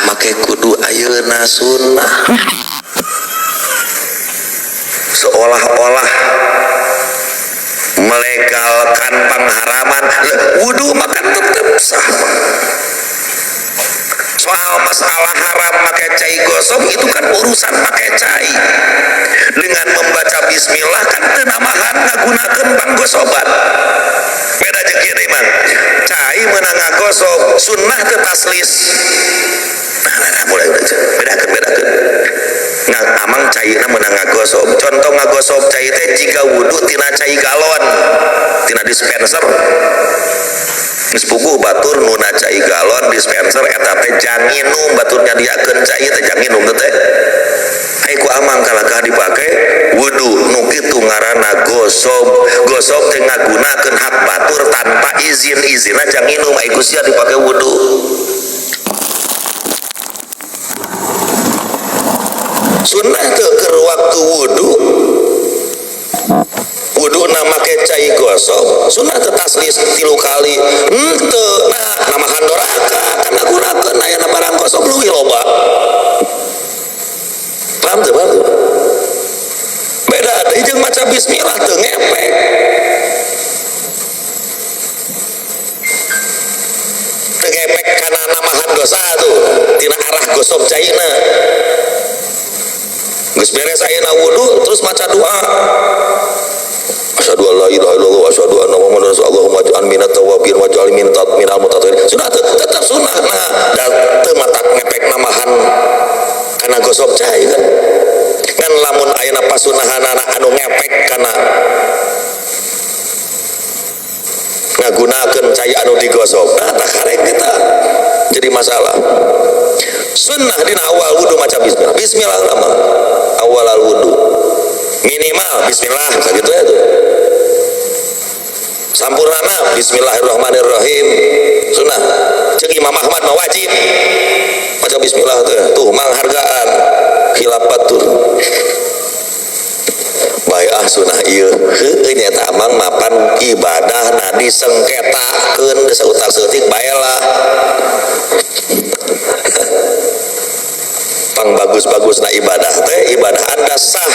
Make kudu ayeuna sunnah. Seolah-olah melegalkan pengharaman. Wudu makan tetep sah. Soal masalah haram pakai cai gosok itu kan urusan pakai cai. Dengan membaca bismillah kan teu namahan ngagunakeun panggosoban. Beda jeung kieu deui mah. Cai meunang ngagosok, sunnah teu taslis. Nah, mulai udah bedakeun bedakeun. Ngan amang caina meunang ngagosok. Contoh ngagosok cai teh jika wudu tina cai galon, tina dispenser. Geus puguh batur nuna cai galon dispenser eta teh janginum batur nyadiakeun cai teh janginum teh. Ai ku amang kalakah dipake wudu nu kitu ngaranna gosok. Gosok teh ngagunakeun hak batur tanpa izin, izinna janginum ai ku sia dipake wudu. Sunnah teu keur waktu wudu. Wuduna make cai gosok, sunnah teu taslis 3 kali. Henteu, nah namahan doraka kan ngagunakeun aya barang gosok leuwih loba. Paham teu? Paham teu? Beda deui jeung maca bismillah teu ngepek. Teu ngepek kana namahan dosa tuh tina arah gosok caina. Geus beres ayeuna wudu terus maca doa. Asyhadu an la ilaha illallah wa asyhadu anna Muhammadar rasulullah. Allahumma ij'alni minat tawwabin waj'alni minal mutatahhirin. Sunnah teu tetep sunnah. Nah, da teu matak ngepek namahan kana gosok cai kan. Ngan lamun ayeuna pasunahanana anu ngepek kana ngagunakeun cai anu digosok, nah tak karek kita jadi masalah. Sunnah dina awal wudu maca bismillah. Bismillah lama awal al wudu. Minimal bismillah sakitu ya tuh. Sampurnana bismillahirrahmanirrahim. Sunnah. Ceuk Imam Ahmad mah wajib. Maca bismillah teh tuh manghargaan khilafatur. Bae ah sunnah ieu. Heueuh nya eta amang mapan ibadah na disengketakeun sautak saeutik baelah. Pang bagus-bagus na ibadah teh ibadah anda sah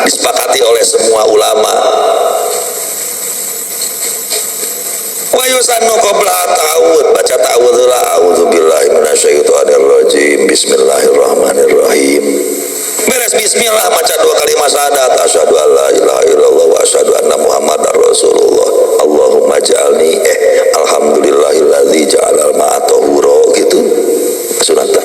disepakati oleh semua ulama. Wa yusannu qabla ta'awud, baca ta'awud heula, a'udzubillahi minasyaitonir rajim, bismillahirrahmanirrahim. Beres bismillah maca 2 kalimat syahadat, asyhadu an la ilaha illallah wa asyhadu anna muhammadar rasulullah. Allahumma ja'alni alhamdulillahillazi ja'alal ma'a tahura gitu. Sunat teh.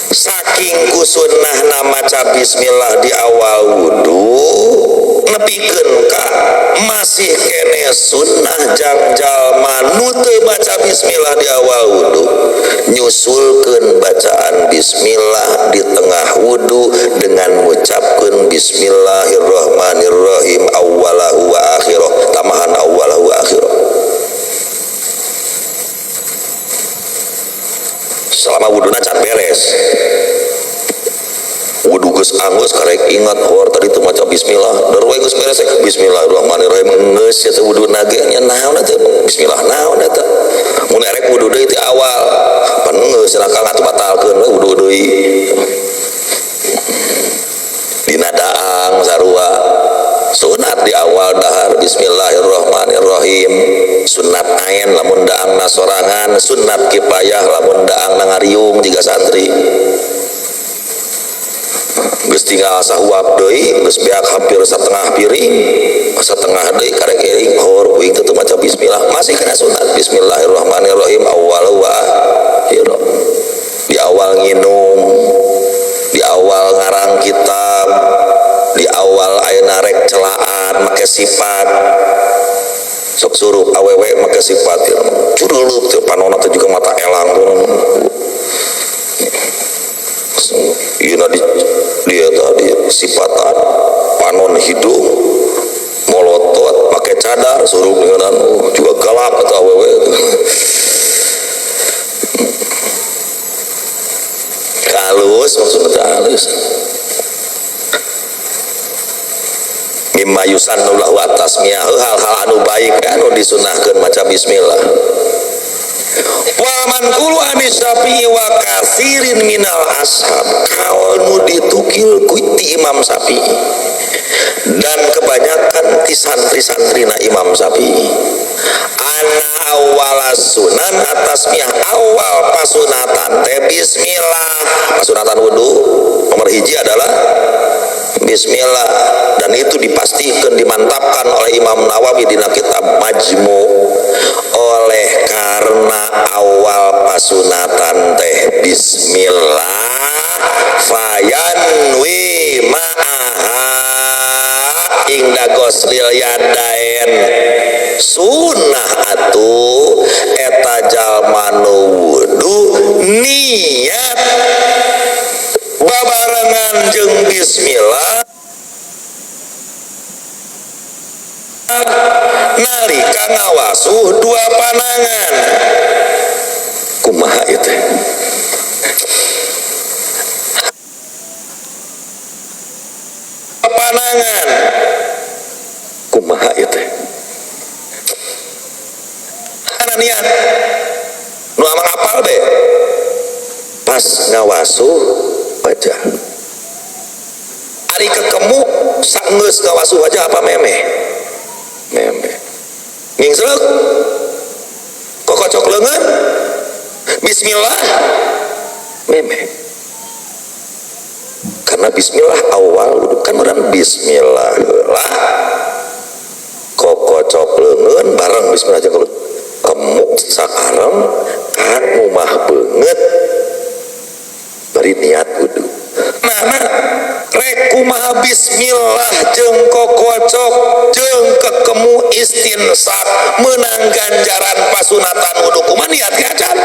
Saking kusunnahna maca bismillah di awal wudu nepikeun ka masih kene sunnah jang jalma nu teu baca bismillah di awal wudu nyusulkeun bacaan bismillah di tengah wudu dengan ngucapkeun bismillahirrahmanirrahim awwalahu wa akhirah, tambahan awwalahu wa akhirah. Selama wuduna can beres. Wudu geus anggeus karek ingat hor tadi teu maca bismillah. Der we geus beres bismillahirrahmanirrahim geus eta wuduna ge nya naon eta bismillah naon eta. Mun erek wudu deui ti awal pan geus cenah atuh batalkeun we wudu deui. Dina daang sarua sunat di awal dahar bismillahirrahmanirrahim. Sunat ain lamun daangna sorangan, sunat kipayah lamun daangna ngariung jiga santri. Geus tinggal sahuap deui, geus beak hampir setengah piring, setengah deui karek iring hor uing teu maca bismillah, masih kena sunat bismillahirrahmanirrahim awal wa akhir. Di awal nginum, di awal ngarang kitab, di awal ayeuna rek celaan make sifat. Sok suruh awewe make sifat ya. Curulup teh panona teh juga mata elang tuh. Ieu di dia tadi sifatan panon hidung molotot make cadar suruh dengan juga galak atau awewe. Halus maksudnya halus. Mimma yusannu lahu at-tasmiyah, hal-hal anu baik anu disunahkeun maca bismillah. Wa manqulu an Syafi'i wa katsirin minal ashab, kaul nu ditukil ku ti Imam Syafi'i dan kebanyakan ti santri-santrina Imam Syafi'i, anna awwala sunan at-tasmiyah, awal pasunatan teh bismillah. Pasunatan wudu nomor hiji adalah bismillah, dan itu dipastikan dimantapkan oleh Imam Nawawi dina kitab Majmu. Oleh karena awal pasunatan teh bismillah, fayanwi ma'aha ingda goslil yadain, sunnah atuh eta jalma nu wudu niat babarengan jeung bismillah nalika ngawasuh dua panangan. Kumaha ieu teh? Panangan kumaha ieu teh? Ana niat nu amang apal be pas ngawasuh wajah, ari kekemu sanggeus ngawasuh wajah apa memeh? Memeh. Ngingsreuk kokocok leungeun bismillah memeh, karena bismillah awal wudu kan meureun bismillah lah kokocok leungeun bareng bismillah jeung kemuk sakarem kan ngumah beungeut bari niat wudu. Nah, rek kumaha bismillah jeung kokocok jeung kekemu istinsak menang ganjaran pasunatan wudu, kumaha niat ge acan?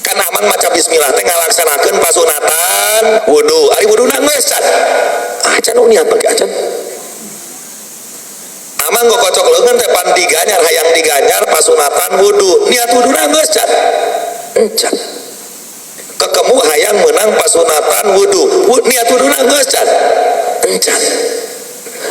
Kan amang maca bismillah teh ngalaksanakeun pasunatan wudu, ari wuduna geus can? Acan nu niat bagi acan. Amang ngokocok leungeun teh pan diganyar, hayang diganyar pasunatan wudu, niat wuduna geus can? Encan. Kekemu hayang menang pasunatan wudu, niat wuduna geus can? Encan.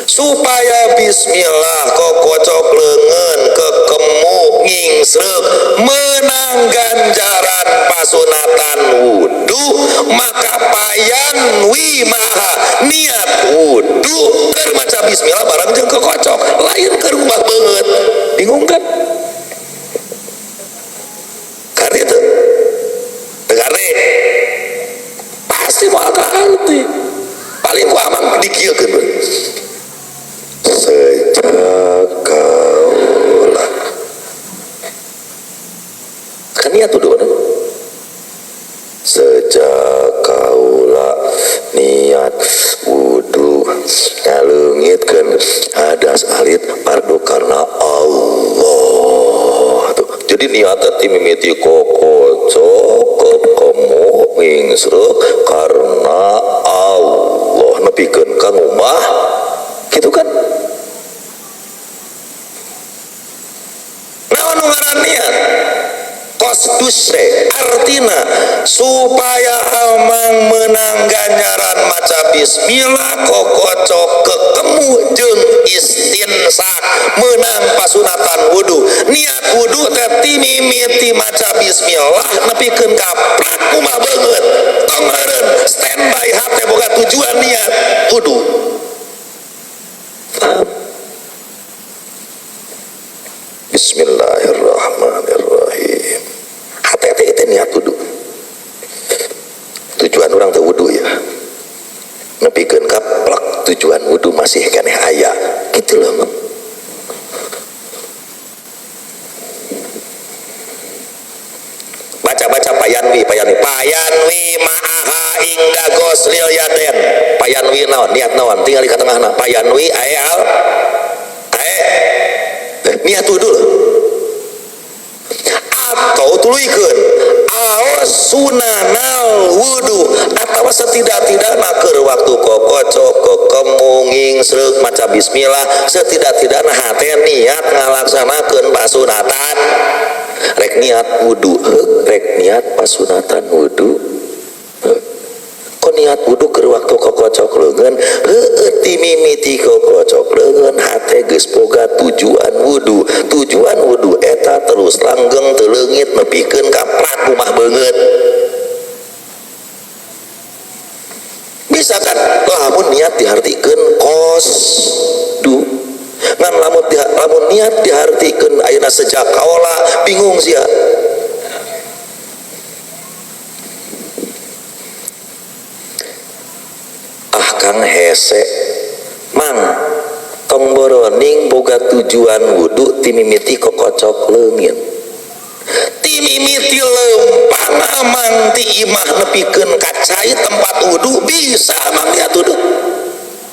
Supaya bismillah kokocok leungeun kekemu ngingsreuk menang ganjaran pasunatan wudu, maka payan wimaha niat wudu keur maca bismillah bareng jeung kokocok, lain keur ngubah beungeut. Bingung kan? Karena itu karena pasti moal kaarti, paling ku amang dikieukeun we. Sejak kaulah kan niat wudu kan? Sejak kaulah niat wudu ngaleungitkeun hadas alit fardu karena Allah. Tuh. Jadi niatnya ti mimiti kokocok kekemu ngingsreuk karena Allah nepikeun ka ngumah gitu kan? Naon nu ngaran niat? Qasduse artina supaya amang menang ganjaran maca bismillah kokocok kekemu jeung istinsak menang pasunatan wudu. Niat wudu teh ti mimiti maca bismillah nepikeun kaprak kumaha beungeut, tong eureun standby hate boga tujuan niat wudu. Paham? Bismillahirrahmanirrahim. Hate teh itu niat wudu. Tujuan orang teh wudu ya. Nepikeun kaplak tujuan wudu masih keneh aya. Gitu loh, Mang. Baca-baca payanwi, payanwi, payanwi ma'aha ingda goslil yaden. Payanwi naon, niat naon, tinggal di katengahna. Payanwi ae al ae niat wudu loh. Atau tuluykeun aos sunanal wudu, atau setidak-tidakna keur waktu kokocok kekemu ngingsreuk maca bismillah, setidak-tidakna hate niat ngalaksanakeun pasunatan. Rek niat wudu heuk, rek niat pasunatan wudu heuk. Kok niat wudu keur waktu kokocok leungeun? Heueuh ti mimiti kokocok leungeun hate geus boga tujuan wudu. Tujuan wudu eta terus langgeng teu leungit nepikeun ka prak rumah beungeut. Bisa kan lamun niat dihartikeun qasdu. Ngan lamun niat dihartikeun ayeuna sejak kaola bingung sia. Ah Kang hese mang tong boroning boga tujuan wudu ti mimiti kokocok leungit. Ti mimiti leumpang amang ti imah nepikeun ka cai tempat wudu bisa amang niat wudu.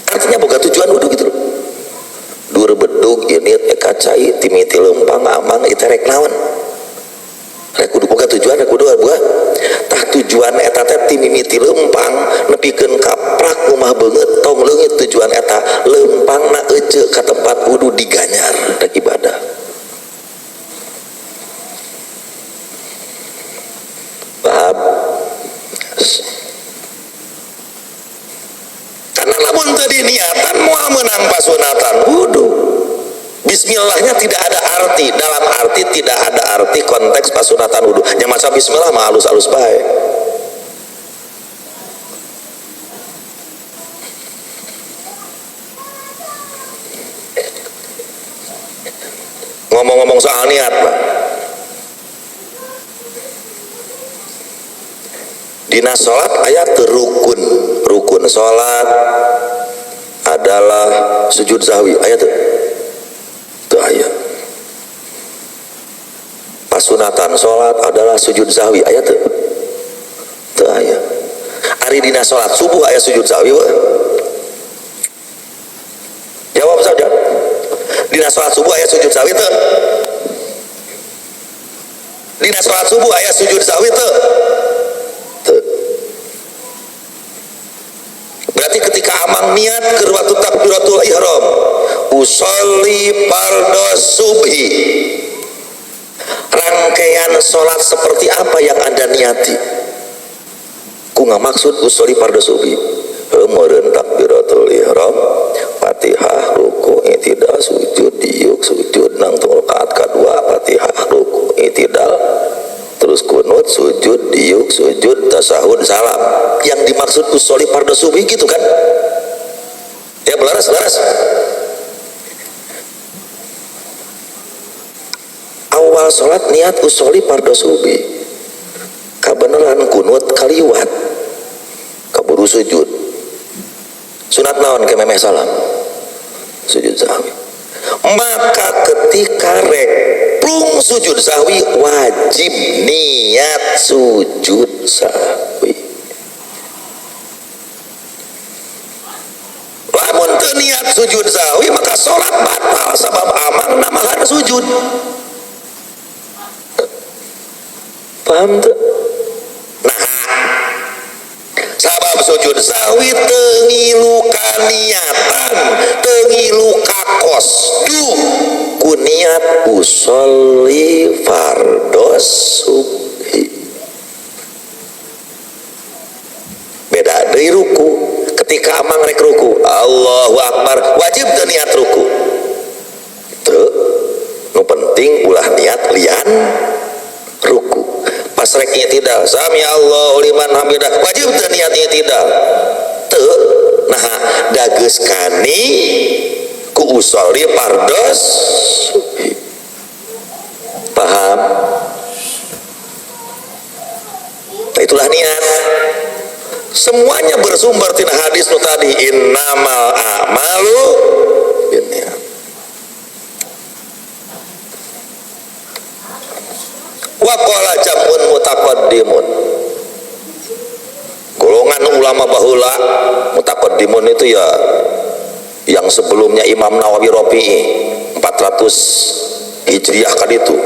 Artinya boga tujuan wudu gitu loh. Dur bedug ini ka cai ti mimiti leumpang amang itu rek naon? Rek kudu boga tujuan rek kudu boga. Tah tujuan eta teh ti mimiti leumpang nepikeun ka prak rumah beungeut tong leungit tujuan eta leumpangna ece ka tempat wudu diganyar rek ibadah. Paham? Karena lamun teu diniatan moal meunang pasunatan wudu. Bismillahnya tidak ada arti, dalam arti tidak ada arti konteks pasunatan wudu. Nya maca bismillah mah alus-alus bae. Ngomong-ngomong soal niat, Pak. Dina salat aya teu rukun. Rukun salat adalah sujud sahwi, aya teu? Teu aya. Pasunatan salat adalah sujud sahwi, aya teu? Teu aya. Ari dina salat subuh aya sujud sahwi weh? Jawab saja. Dina salat subuh aya sujud sahwi teu? Dina salat subuh aya sujud sahwi teu? Teu. Berarti ketika amang niat keur waktu takbiratul ihram, usolli fardhu subhi, rangkaian salat seperti apa yang Anda niati? Ku ngamaksud usolli fardhu subhi, meureun takbiratul ihram, Fatihah, ruku, i'tidal, sujud, diuk, sujud, nangtung rakaat kadua, Fatihah, ruku, i'tidal, terus kunut, sujud, diuk, sujud, tasahud, salam. Yang dimaksud usolli fardhu subhi gitu kan? Ya belaras, belaras. Awal sholat niat usolli fardhu subhi, kabeneran kunut kaliwat, kaburu sujud. Sunat naon ke memeh salam? Sujud sahwi. Maka ketika rek plung sujud sahwi wajib niat sujud sahwi. Lamun teu niat sujud sahwi maka sholat batal sabab amang namahan sujud. Paham teu? Nah, sabab sujud sahwi teu ngilu kaniatan, teu ngilu kakosdu ku niat usolli fardhu subhi. Beda dari ruku. Ketika amang rek ruku, Allahu Akbar, wajib teu niat ruku. Teu, nu penting ulah niat lian ruku. Pas rek i'tidal, sami Allahu liman hamidah, wajib teu niat i'tidal. Teu, nah dageus kani ku usolli fardhu subhi. Paham? Nah, itulah niat. Semuanya bersumber tina hadis nu tadi, innamal a'malu binniyat. Wa qala jam'un mutaqaddimun. Golongan ulama baheula mutaqaddimun itu ya yang sebelumnya Imam Nawawi Rafi'i 400 Hijriah kan itu.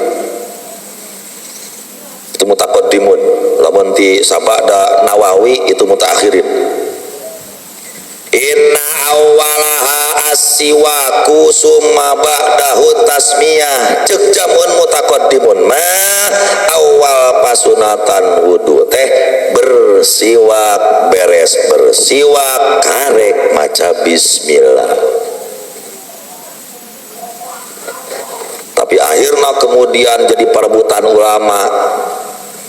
Itu mutaqaddimun. Lamun ti sabada Nawawi itu mutaakhirin. Inna awwalaha as-siwaku summa ba'dahu tasmiyah. Cek jamun mutaqaddimun ma awal pasunatan wudu teh bersiwak, beres Beres bersiwak karek maca bismillah. Tapi akhirnya kemudian jadi perebutan ulama.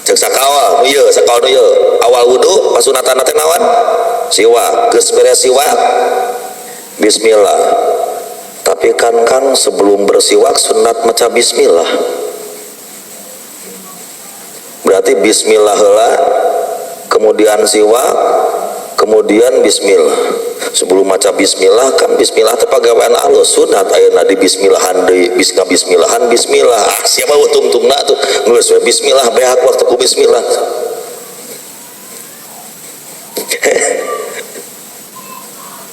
Cek sakawal ieu, sakawal ieu awal wudu pasunatan teh naon? Siwak. Geus beres siwak bismillah. Tapi kan Kang sebelum bersiwak sunat maca bismillah. Berarti bismillah heula, kemudian siwak, kemudian bismillah. Sebelum maca bismillah kan bismillah teh pagawean alus sunat ayeuna di bismillahan deui, bismillahan bismillah. Ah siapa tungtungna tuh geus we bismillah beak waktu ku bismillah.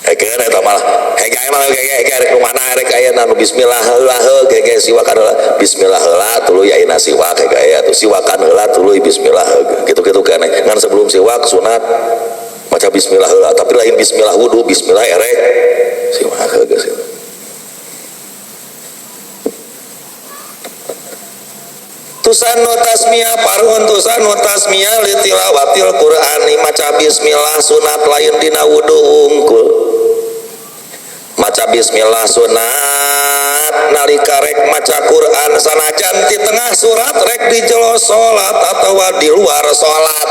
Hegeun eta malah hege mah hege rek nu mana rek aya nu bismillah heula heuh hege siwakan heula bismillah heula tuluy ayeuna siwak hege aya tuh siwakan heula tuluy bismillah gitu-gitu keneh. Ngan sebelum siwak sunat maca bismillah heula, tapi lain bismillah wudu, bismillah erek siwak geus. Tusanu tasmiyah parun tusanu tasmiyah litilawatil qur'ani maca bismillah sunat lain dina wudu unggul. Maca bismillah sunat nalika rek maca Quran sanajan di tengah surat rek di jero salat atawa di luar salat.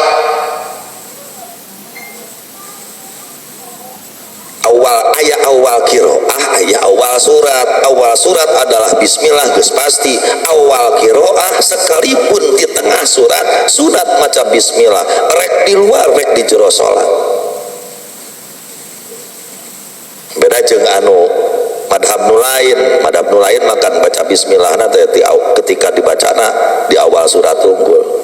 Awal ayat awal kiroah ayat awal surat, awal surat adalah bismillah geus pasti. Awal kiroah sekalipun di tengah surat sunat maca bismillah rek di luar rek di jero salat. Beda jeung anu madhab nu lain, madhab nu lain makan baca bismillahna teh ketika dibacana di awal surat unggul.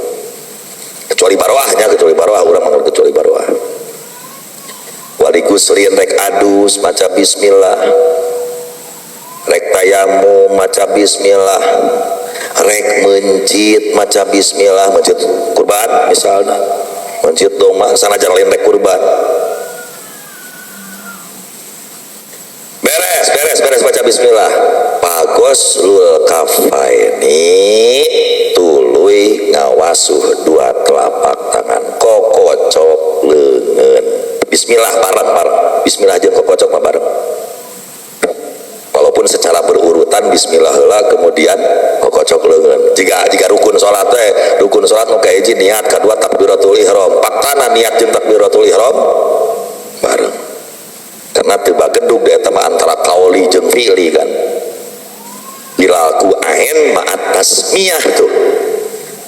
Kecuali baroahnya, kecuali baroah urang mah kecuali baroah. Waliguslin rek adus maca bismillah, rek tayamum maca bismillah, rek mencit maca bismillah, mencit kurban misalnya, mencit domba sanajan lain rek kurban. Beres beres beres baca bismillah, pagoslul kafaini tuluy ngawasuh dua telapak tangan kokocok leungeun. Bismillah bareng-bareng, bismillah jeung kokocok mah bareng. Walaupun secara berurutan bismillah heula kemudian kokocok leungeun. Jika rukun salat teh, rukun salat nu kahiji niat, kadua takbiratul ihram. Paktana niat jeung takbiratul ihram bareng. Karena teu bagedug eta mah antara kauli jeung fi'li kan. Dilaku aen ma'at tasmiyah tuh.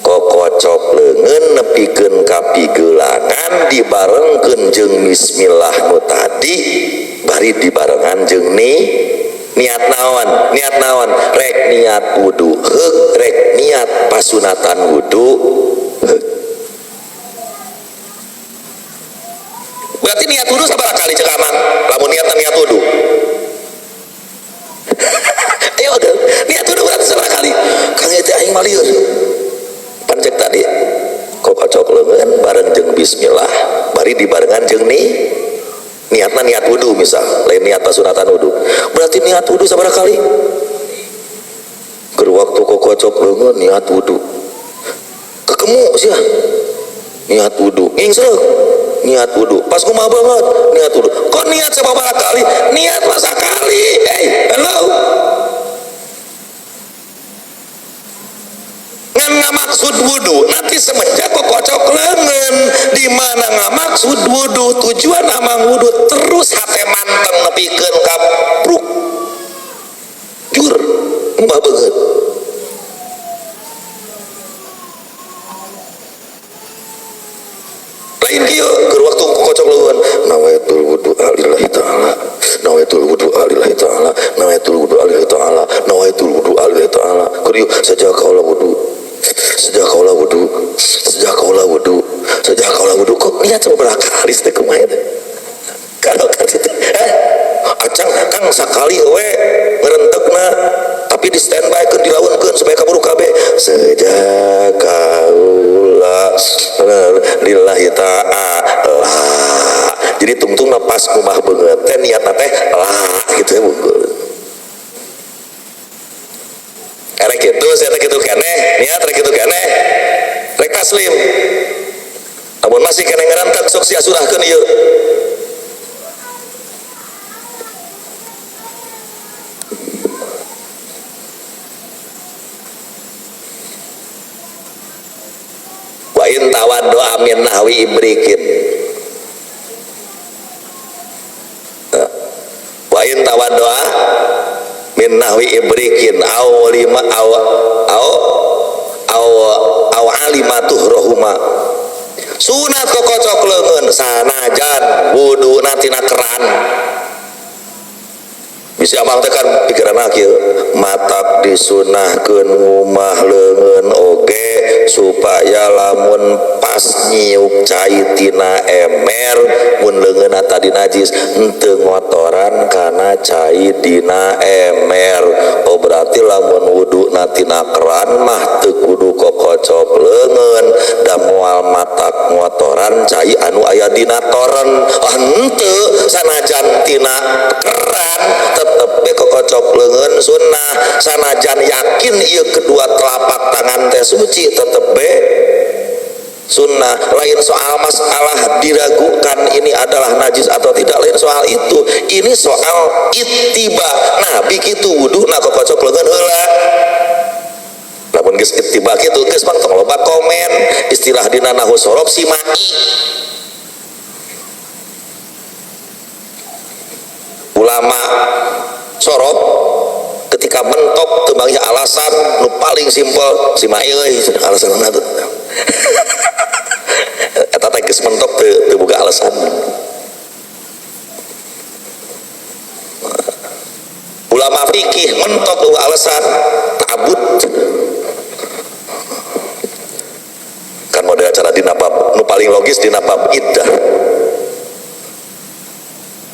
Kokocok leungeun nepikeun ka pigelangan dibarengkeun jeung bismillah nu tadi bari dibarengan jeung niat naon, niat naon rek niat wudu heug, rek niat pasunatan wudu heug. Berarti niat wudu sabaraha kali cek amang lamun niatna niat wudu? Ayo niat wudu berarti sabaraha kali? Kang ieu teh aing mah lieur. Pan cek tadi kokocok leungeun bareng jeung bismillah bari dibarengan jeung niatna niat wudu misal lain niat pasunatan wudu. Berarti niat wudu sabaraha kali? Keur waktu kokocok leungeun niat wudu. Kekemu sia niat wudu, ngingsreuk niat wudu, pas kumaha banget niat wudu. Kok niat sabaraha kali? Niat masa kali. Hey, hello. Ngan ngamaksud wudu nanti semenjak kokocok leungeun di mana ngamaksud wudu tujuan amang wudu terus hate manteng nepikeun ka pruk jur mbah beungeut. Lain kieu keur waktu kokocok leungeun nawaitul wudu lillahi ta'ala, nawaitul wudu lillahi ta'ala, nawaitul wudu lillahi ta'ala, nawaitul wudu lillahi ta'ala. Keur ieu sejak kaula wudu, sejak kaula wudu, sejak kaula wudu, sejak kaula wudu. Kok niat sabaraha kali teh kumaha teh? Kalau kan itu acang kang sakali we ngerentekna tapi di standby keun dilawankeun supaya kaburu kabeh. Sejak kaula lillahi ta'ala. Jadi tungtungna pas kumah beungeut teh niatna teh lah gitu ya bungkul. Erek kitu saya teh kitu keneh, niat rek kitu keneh. Rek taslim. Lamun masih keneh ngarantek sok sia surahkeun ieu. Wa in tawaddo min nahwi ibrikin. Wa in tawaddo min nahwi ibrikin aw lima aw aw aw aw alimatuh rohuma. Sunat kokocok leungeun sanajan wuduna tina keran. Bisi abang teh kan pikiran kieu, matak disunahkeun ngumah leungeun oge supaya lamun pas nyiuk cai tina ember mun leungeunna tadi najis henteu ngotoran kana cai dina ember. Oh berarti lamun wuduna tina keran mah teu kudu kokocok leungeun da moal matak ngotoran cai anu aya dina toren. Oh henteu, sanajan tina keran tetep be kokocok leungeun sunnah. Sanajan yakin ieu kedua telapak tangan teh suci tetep be sunnah. Lain soal masalah diragukan ini adalah najis atau tidak, lain soal itu. Ini soal ittiba. Nabi kitu wuduna kokocok leungeun heula. Lamun geus ittiba kitu geus mah tong loba komen. Istilah dina nahwu sorof simai. Ulama sorof ketika mentok teu manggih alasan nu paling simpel simai euy alasanna teh. Eta teh geus mentok teu boga alasan. Ulama fikih mentok eueuh alasan ta'abbud. Kan model cara dina bab nu paling logis dina bab iddah.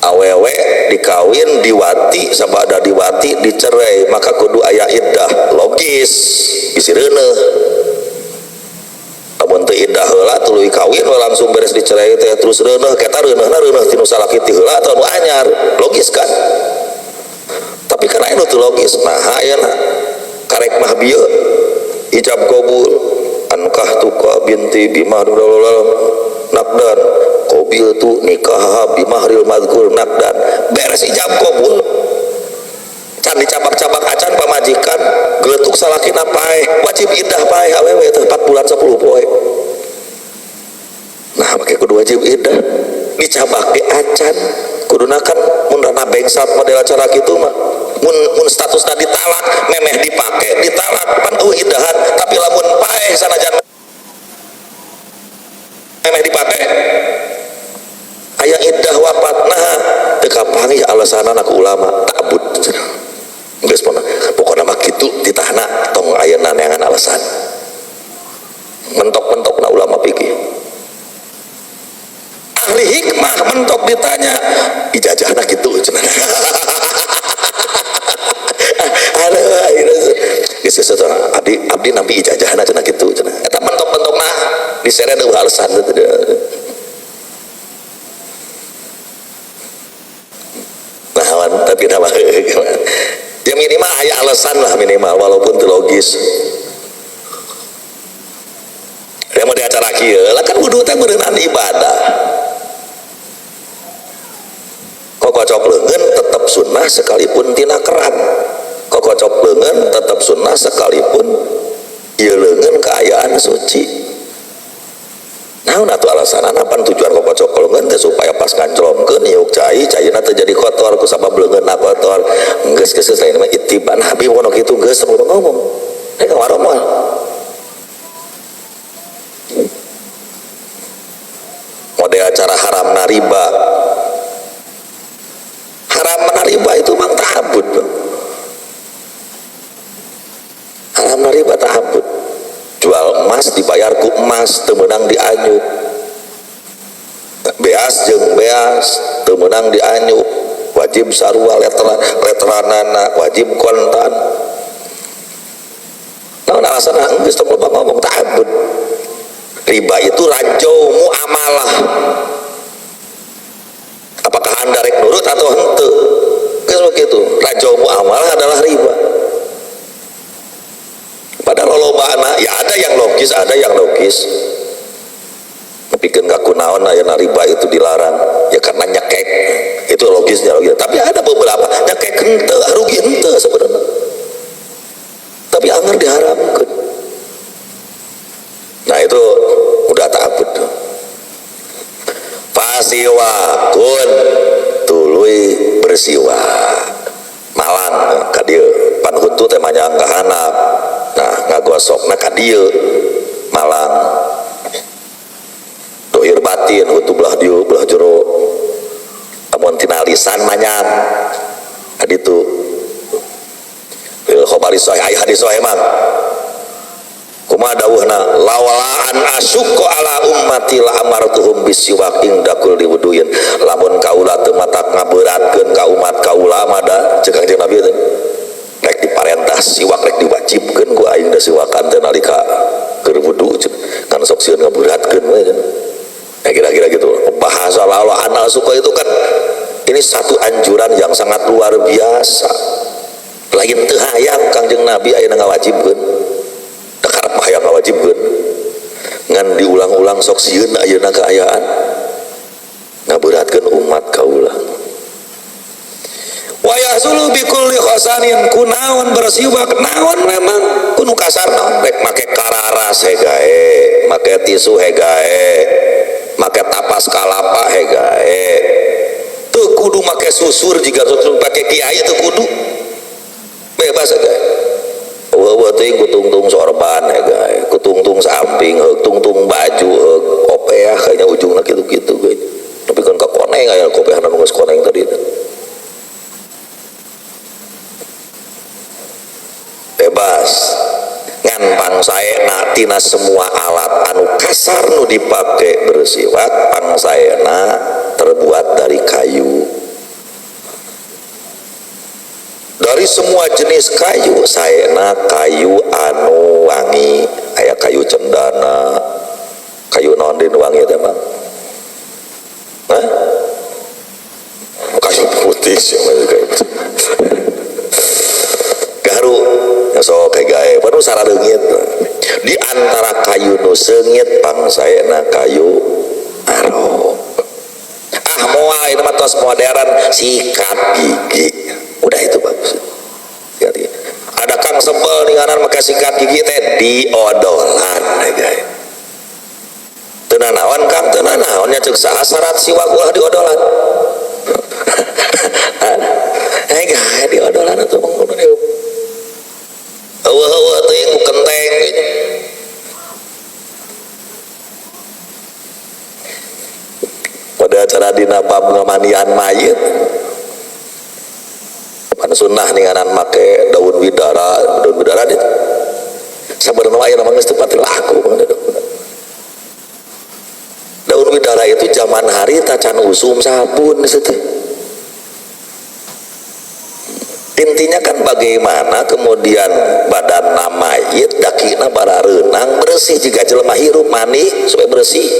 Awewe dikawin diwati sabada diwati dicerai maka kudu aya iddah, logis bisi reuneuh. Lamun teu iddah heula tuluy kawin we langsung beres dicerai teh terus reuneuh, eta reuneuhna reuneuh ti nu salaki ti heula atau nu anyar, logis kan? Tapi kan aya nu teu logis, naha ayeuna karek mah bieu ijab qabul ankah tuka binti bimah nakdan qabil tu nikah bimahril madhkur nakdan, beres ijab qabul can dicabak-cabak acan pamajikan geletuk salakina paeh wajib iddah paeh awewe teh 4 bulan 10 poe. Nah make kudu wajib iddah dicabak di acan kuduna kan mun rana bangsat model acara kitu mah mun statusna ditalak memeh dipake ditalak pan eueuh iddahan, tapi lamun paeh sanajan memeh dipake aya iddah wafat nah teu kapanggih alasanana ku ulama ta'abbud. Geus pokona mah kitu ditahna tong aya neangan alasan. Mentok-mentokna ulama fikih. Ahli hikmah mentok ditanya ijazahna kitu cenah. Aduh ayeuna geus geus abdi abdi nampi ijazahna cenah kitu cenah. Eta mentok-mentokna diseret eueuh alasan teu. Nah, tapi nama ya minimal aya alasan lah minimal walaupun teu logis. Ya mau diacara kieu lah kan wudu teh beureunan ibadah. Kokocok leungeun tetep sunnah sekalipun tina keran. Kokocok leungeun tetep sunnah sekalipun ieu leungeun kaayaan suci. Naon atuh alasanana pan tujuan kokocok leungeun teh supaya pas nganclomkeun ieu cai caina teh jadi kotor ku sabab leungeunna kotor. Geus geus lain mah ittiba Nabi wono kitu geus ngomong. Rek ka moal. Model cara haramna riba. Haramna riba itu mang ta'abbud. Haramna riba ta'abbud. Jual emas dibayar ku emas teu meunang dianyuk. Beas jeung beas teu meunang dianyuk. Wajib sarua letranana, wajib kontan. Naon alasanna geus tong loba ngomong ta'abbud. Riba itu ranjau muamalah. Apakah anda rek nurut atau henteu? Geus begitu. Ranjau muamalah adalah riba. Padahal lolobana ya ada yang logis, ada yang logis. Nepikeun ka kunaon ayeuna riba itu dilarang? Ya karena nyekek. Itu logisnya logis. Tapi ada beberapa nyekek henteu, rugi henteu sebenarnya. Tapi anger diharamkeun. Nah itu Fasiwakun tuluy bersiwak malang ka dieu pan huntu teh manyang ka handap. Nah ngagosokna ka dieu malang dohir batin huntu belah dieu belah jero amun tina lisan manyang ka ditu fil khabari sahih hadis sahih mah kumaha dawuhna lawala an asyqa ala ummati la amartuhum bisiwak inda kulli wuduin lamun kaula teu matak ngaberatkeun ka umat kaula mah da ceuk Kangjeng Nabi teh rek diparentah siwak rek diwajibkeun ku aing da siwakan teh nalika keur wudu kan sok sieun ngaberatkeun we kan. Nah, kira-kira gitu bahasa lawala an asyqa itu kan ini satu anjuran yang sangat luar biasa. Lain teu hayang Kangjeng Nabi ayeuna ngawajibkeun karep hayang ngawajibkeun ngan diulang-ulang sok sieun ayeuna kaayaan ngaberatkeun umat kaula. Wa yahsulu bi kulli khasanin kunaon bersiwak naon memang kuno kasar naon rek make kararas hegae make tisu hegae make tapas kalapa hegae teu kudu make susur jiga susur pake kiai teu kudu bebas hegae. Eueuh teuing kutungtung sorban hegae kutungtung samping heug tungtung baju heug kopeah kayaknya ujungna kitu-kitu ge tapi kan ka koneng aya kopeahna nu geus koneng tadi teh bebas ngan pangsaena tina semua alat anu kasar nu dipake bersiwak pangsaena terbuat dari kayu. Dari semua jenis kayu saena kayu anu wangi aya kayu cendana kayu naon deui nu wangi teh Bang? Hah? Kayu putih sih kayu putih. Garu sok hegae penuh sarareungit. Di antara kayu nu seungit pangsaena kayu aro. Ah moal ini mah tos modern sikat gigi. Udah itu bagus. Sikat gigi. Ada kang sebel ninganan make sikat gigi teh diodolan hegae. Teu nanaon kang teu nanaon nya ceuk saha syarat siwak ulah diodolan. Hegae diodolan atuh mah kudu dieu. Eueuh teuing ku kenteng gitu. Pada acara dina bab ngamanian mayit pan sunnah ninganan make daun widara itu sabenerna aya mah geus teu pati laku daun widara itu zaman hari tacan usum sabun teh. Intinya kan bagaimana kemudian badan mayit dakina barareunang bersih jika jelema hirup mani supaya bersih.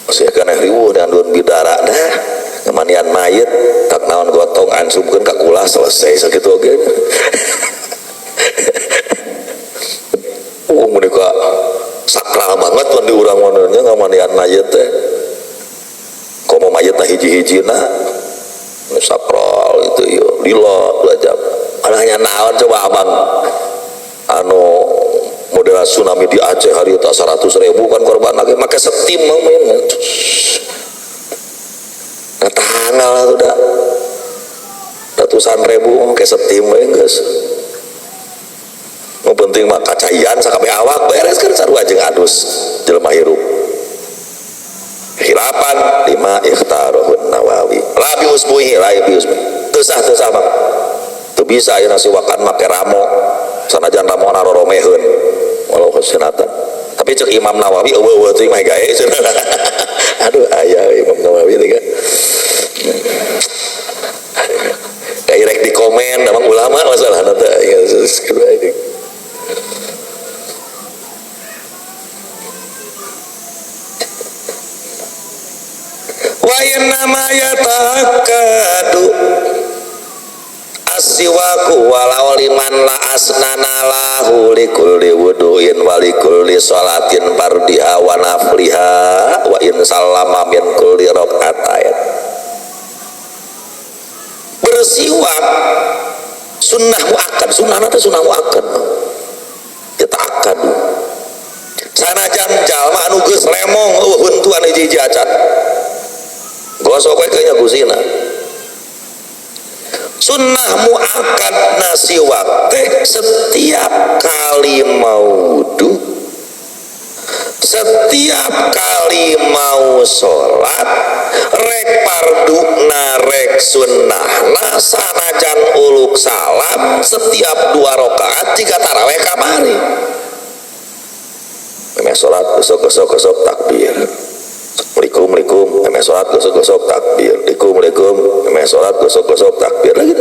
Masih kana riweuh dengan daun bidara dah ngamanian mayit tak naon gotong ansupkeun ka kula selesai sakitu oge. Oh mereka sakral banget mun di urang mah nya ngamanian mayit teh. Komo mayitna hiji-hijina sakral itu yo lila 2 jam. Hanya naon coba abang anu model tsunami di Aceh hari itu 100.000 kan korban lagi make setim main. Nah tanggal tuh dah ratusan ribu make setim we geus. Nu penting mah kacaian sakabeh awak beres kan sarua jeung adus jelema hirup. Khilafan lima ikhtaruhun Nawawi. La bi usbuhi la bi usbuhi. Teu sah bang. Teu bisa ayeuna siwakan make ramo. Sanajan ramona roromeheun. Walau khusunatan. Tapi cek Imam Nawawi eueuh teuing mah gae cenah. Aduh aya Imam Nawawi teh kan. Kayak rek di komen emang ulama masalahna teh. Wa innama yata'akkadu as-siwaku walau liman la asnana lahu likulli wudu'in wa likulli sholatin fardiha wa nafliha wa in sallama min kulli rak'atain. Bersiwak sunnah muakkad, sunnah nanti sunnah muakkad. Yata'akkadu. Sanajan jalma anu geus lemong eueuh huntuan hiji-hiji acan. Gosok we keunya gusina. Sunnah muakkad nasiwak teh setiap kali mau wudu, setiap kali mau sholat, rek parduna rek sunnahna sanajan uluk salam setiap 2 rakaat jika taraweh kamari. Memeh sholat gosok-gosok-gosok takbir. Assalamualaikum, assalamualaikum. Memeh sholat gosok-gosok takbir. Assalamualaikum, assalamualaikum. Memeh sholat gosok-gosok takbir lagi.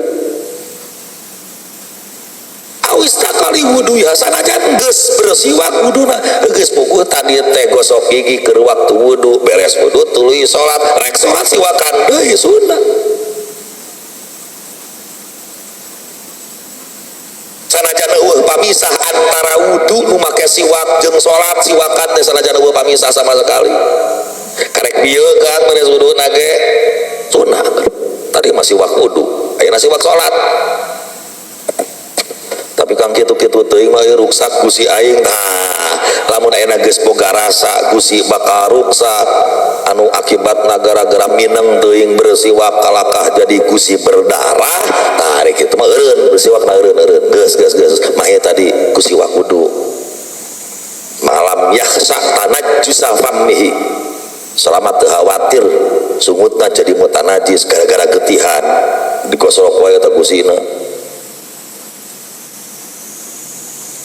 Awis tak kali wudu ya sanajan geus bersiwak wuduna geus puguh tadi teh gosok gigi keur waktu wudu beres wudu tuluy salat rek salat siwakan deui sunnah. Sanajan eueuh pamisah antara wudu nu make siwak jeung salat siwakan teh sanajan eueuh pamisah sama sekali. Karek bieu kan beres wudu nage sunnah. Tadi masih siwak wudu, ayeuna siwak salat. Tapi kang kitu-kitu teuing mah ruksak gusi aing. Tah, lamun ayeuna geus boga rasa gusi bakal ruksak anu akibatna gara-gara mineng teuing bersiwak kalakah jadi gusi berdarah. Tah ari kitu mah eureun bersiwakna eureun-eureun geus geus geus mah ieu tadi gusi siwak wudu. Malam yakhsa tanajjusa fammihi. Selama teu khawatir sungutna jadi mutanajis gara-gara getihan digosok wae eta gusina.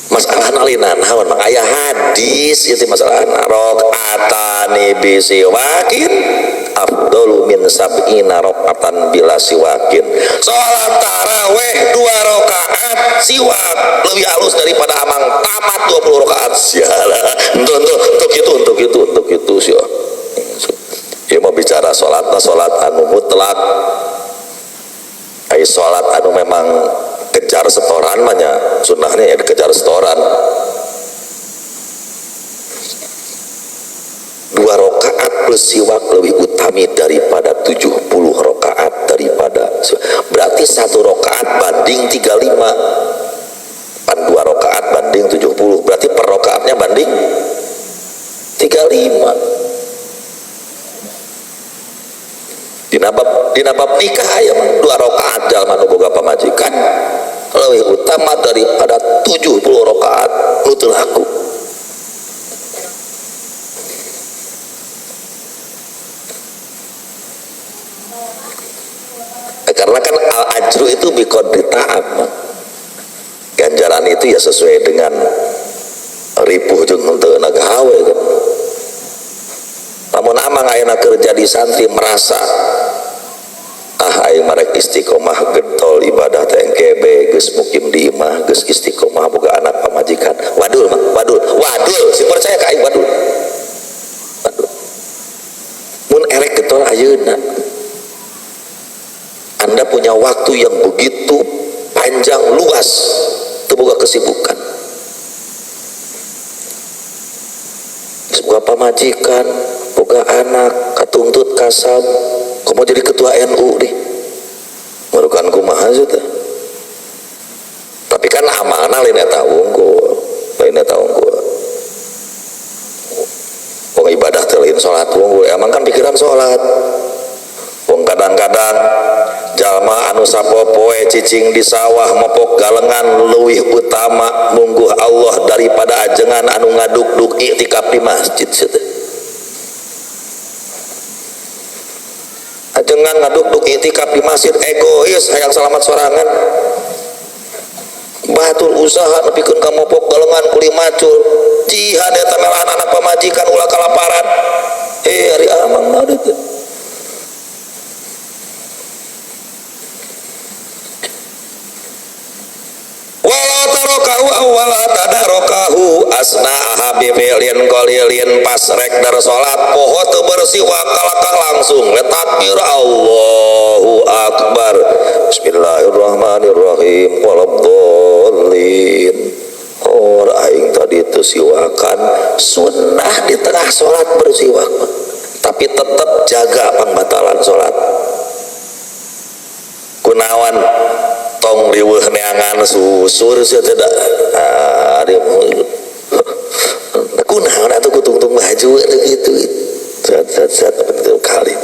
Masalah nalina naon mah aya hadis ieu teh masalah rakaatani bisiwakin afdalu min sab'ina rakaatan bila siwakin. Salat taraweh 2 rakaat siwak lebih halus daripada amang tamat 20 rakaat. Sialah. Untuk itu untuk itu untuk itu sia. Ieu mah bicara salatna salat anu mutlak. Ai salat anu memang kejar setoran mah nya sunnahnya ya dikejar setoran. 2 rakaat bersiwak lebih utami daripada 70 rakaat daripada berarti 1 rakaat banding 35 pan 2 rakaat banding 70 berarti per rakaatnya banding 35. Dina bab nikah aya mah 2 rakaat jalma nu boga pamajikan lebih utama daripada 70 rakaat nu teu laku. Karena kan al-ajru itu biqadri ta'ab. Ganjaran itu ya sesuai dengan ripuh jeung henteu gawe kan. Lamun amang ayeuna keur jadi santri merasa ah aing marek istiqomah getol ibadah teh engke geus mukim di imah geus istiqomah boga anak pamajikan. Wadul mah, wadul, wadul si percaya ka aing wadul. Wadul. Mun erek getol ayeuna Anda punya waktu yang begitu panjang luas teu boga kesibukan. Geus boga pamajikan, boga anak, katuntut kasab, kamu jadi ketua NU deh. Merukan kumaha sih teh. Tapi kan amanah lain eta unggul, lain eta unggul. Wong ibadah teh lain salat unggul, emang kan pikiran salat. Wong kadang-kadang jalma anu sapopoe cicing di sawah mopok galengan leuwih utama mungguh Allah daripada ajengan anu ngaduk-duk iktikaf di masjid sih teh. Ajengan ngaduk-duk iktikaf di masjid egois hayang selamat sorangan. Batur usaha nepikeun ka mopok galengan kuli macul. Jihad eta melahan anak pamajikan ulah kalaparan. Ari amang mah teh. Wala tarokahu awala tadarokahu asna bifi'lin qalilin pas rek dar salat poho teu bersiwak kalakah langsung we takbir Allahu akbar bismillahirrahmanirrahim waladdallin. Oh aing tadi teu siwakan sunnah di tengah salat bersiwak tapi tetep jaga pangbatalan salat. Kunaon tong riweuh neangan susur sia teh da. Kunaon cuek tuh gitu. Set set set kali.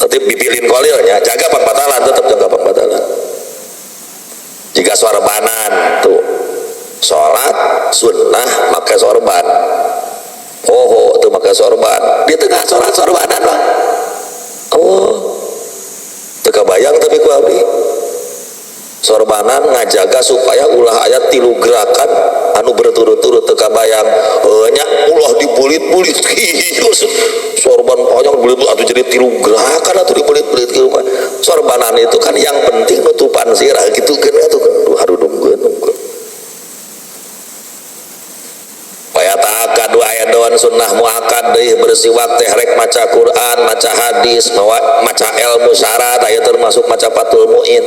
Tapi bipilin kolilnya, jaga pambatalan, tetap jaga pambatalan. Jika sorbanan tuh sholat sunnah pakai sorban, oh tuh pakai sorban di tengah sholat sorbanan bang. Allah teka bayang tapi ku abdi sorbanan ngajaga supaya ulah ayat tilu gerakan anu berturut-turut teka bayang nya ulah dibulit-bulit sorban panjang bulit atau jadi tilu gerakan atau dibulit-bulit ke rumah. Sorbanan itu kan yang penting nutupan sirah gitu kan atuh harudungkeun wayata'akadu aya doan sunnah muakkad deui bersiwak teh rek maca Quran, maca hadis, maca ilmu syarat aya termasuk maca Fathul Muin.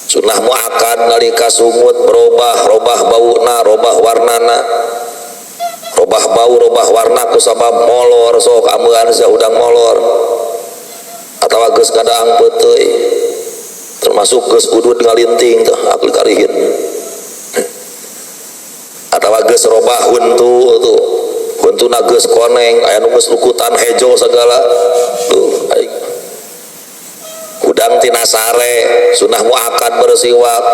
Sunnah muakkad nalika sungut berubah, robah bauna, robah warnana. Robah bau, robah warna ku sabab molor sok ameuan sia udang molor. Atawa geus kadaang peuteuy. Termasuk geus udud ngalinting teh akli karihin. Atawa geus robah huntu tuh. Huntuna geus koneng, aya nu geus lukutan hejo segala. Tuh aing. Hudang tina sare, sunnah muakkad bersiwak.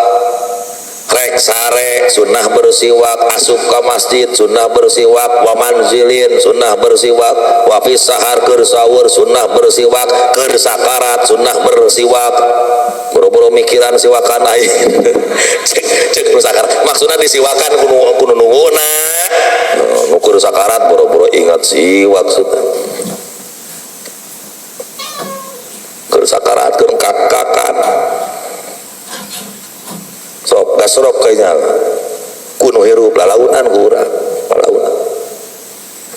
Rek sare, sunnah bersiwak, asup ka masjid, sunnah bersiwak, wa manzilin, sunnah bersiwak, wa fis sahar keur sahur, sunnah bersiwak, keur sakarat, sunnah bersiwak. Boro-boro mikiran siwakan aing. Cek cek nu sakarat. Maksudna disiwakan kudu nungguna. Nu keur sakarat boro-boro ingat siwak sunnah. Keur sakarat keur kakakan. Sok gasrok kayaknya kuno hirup lalaunan ku urang lalaunan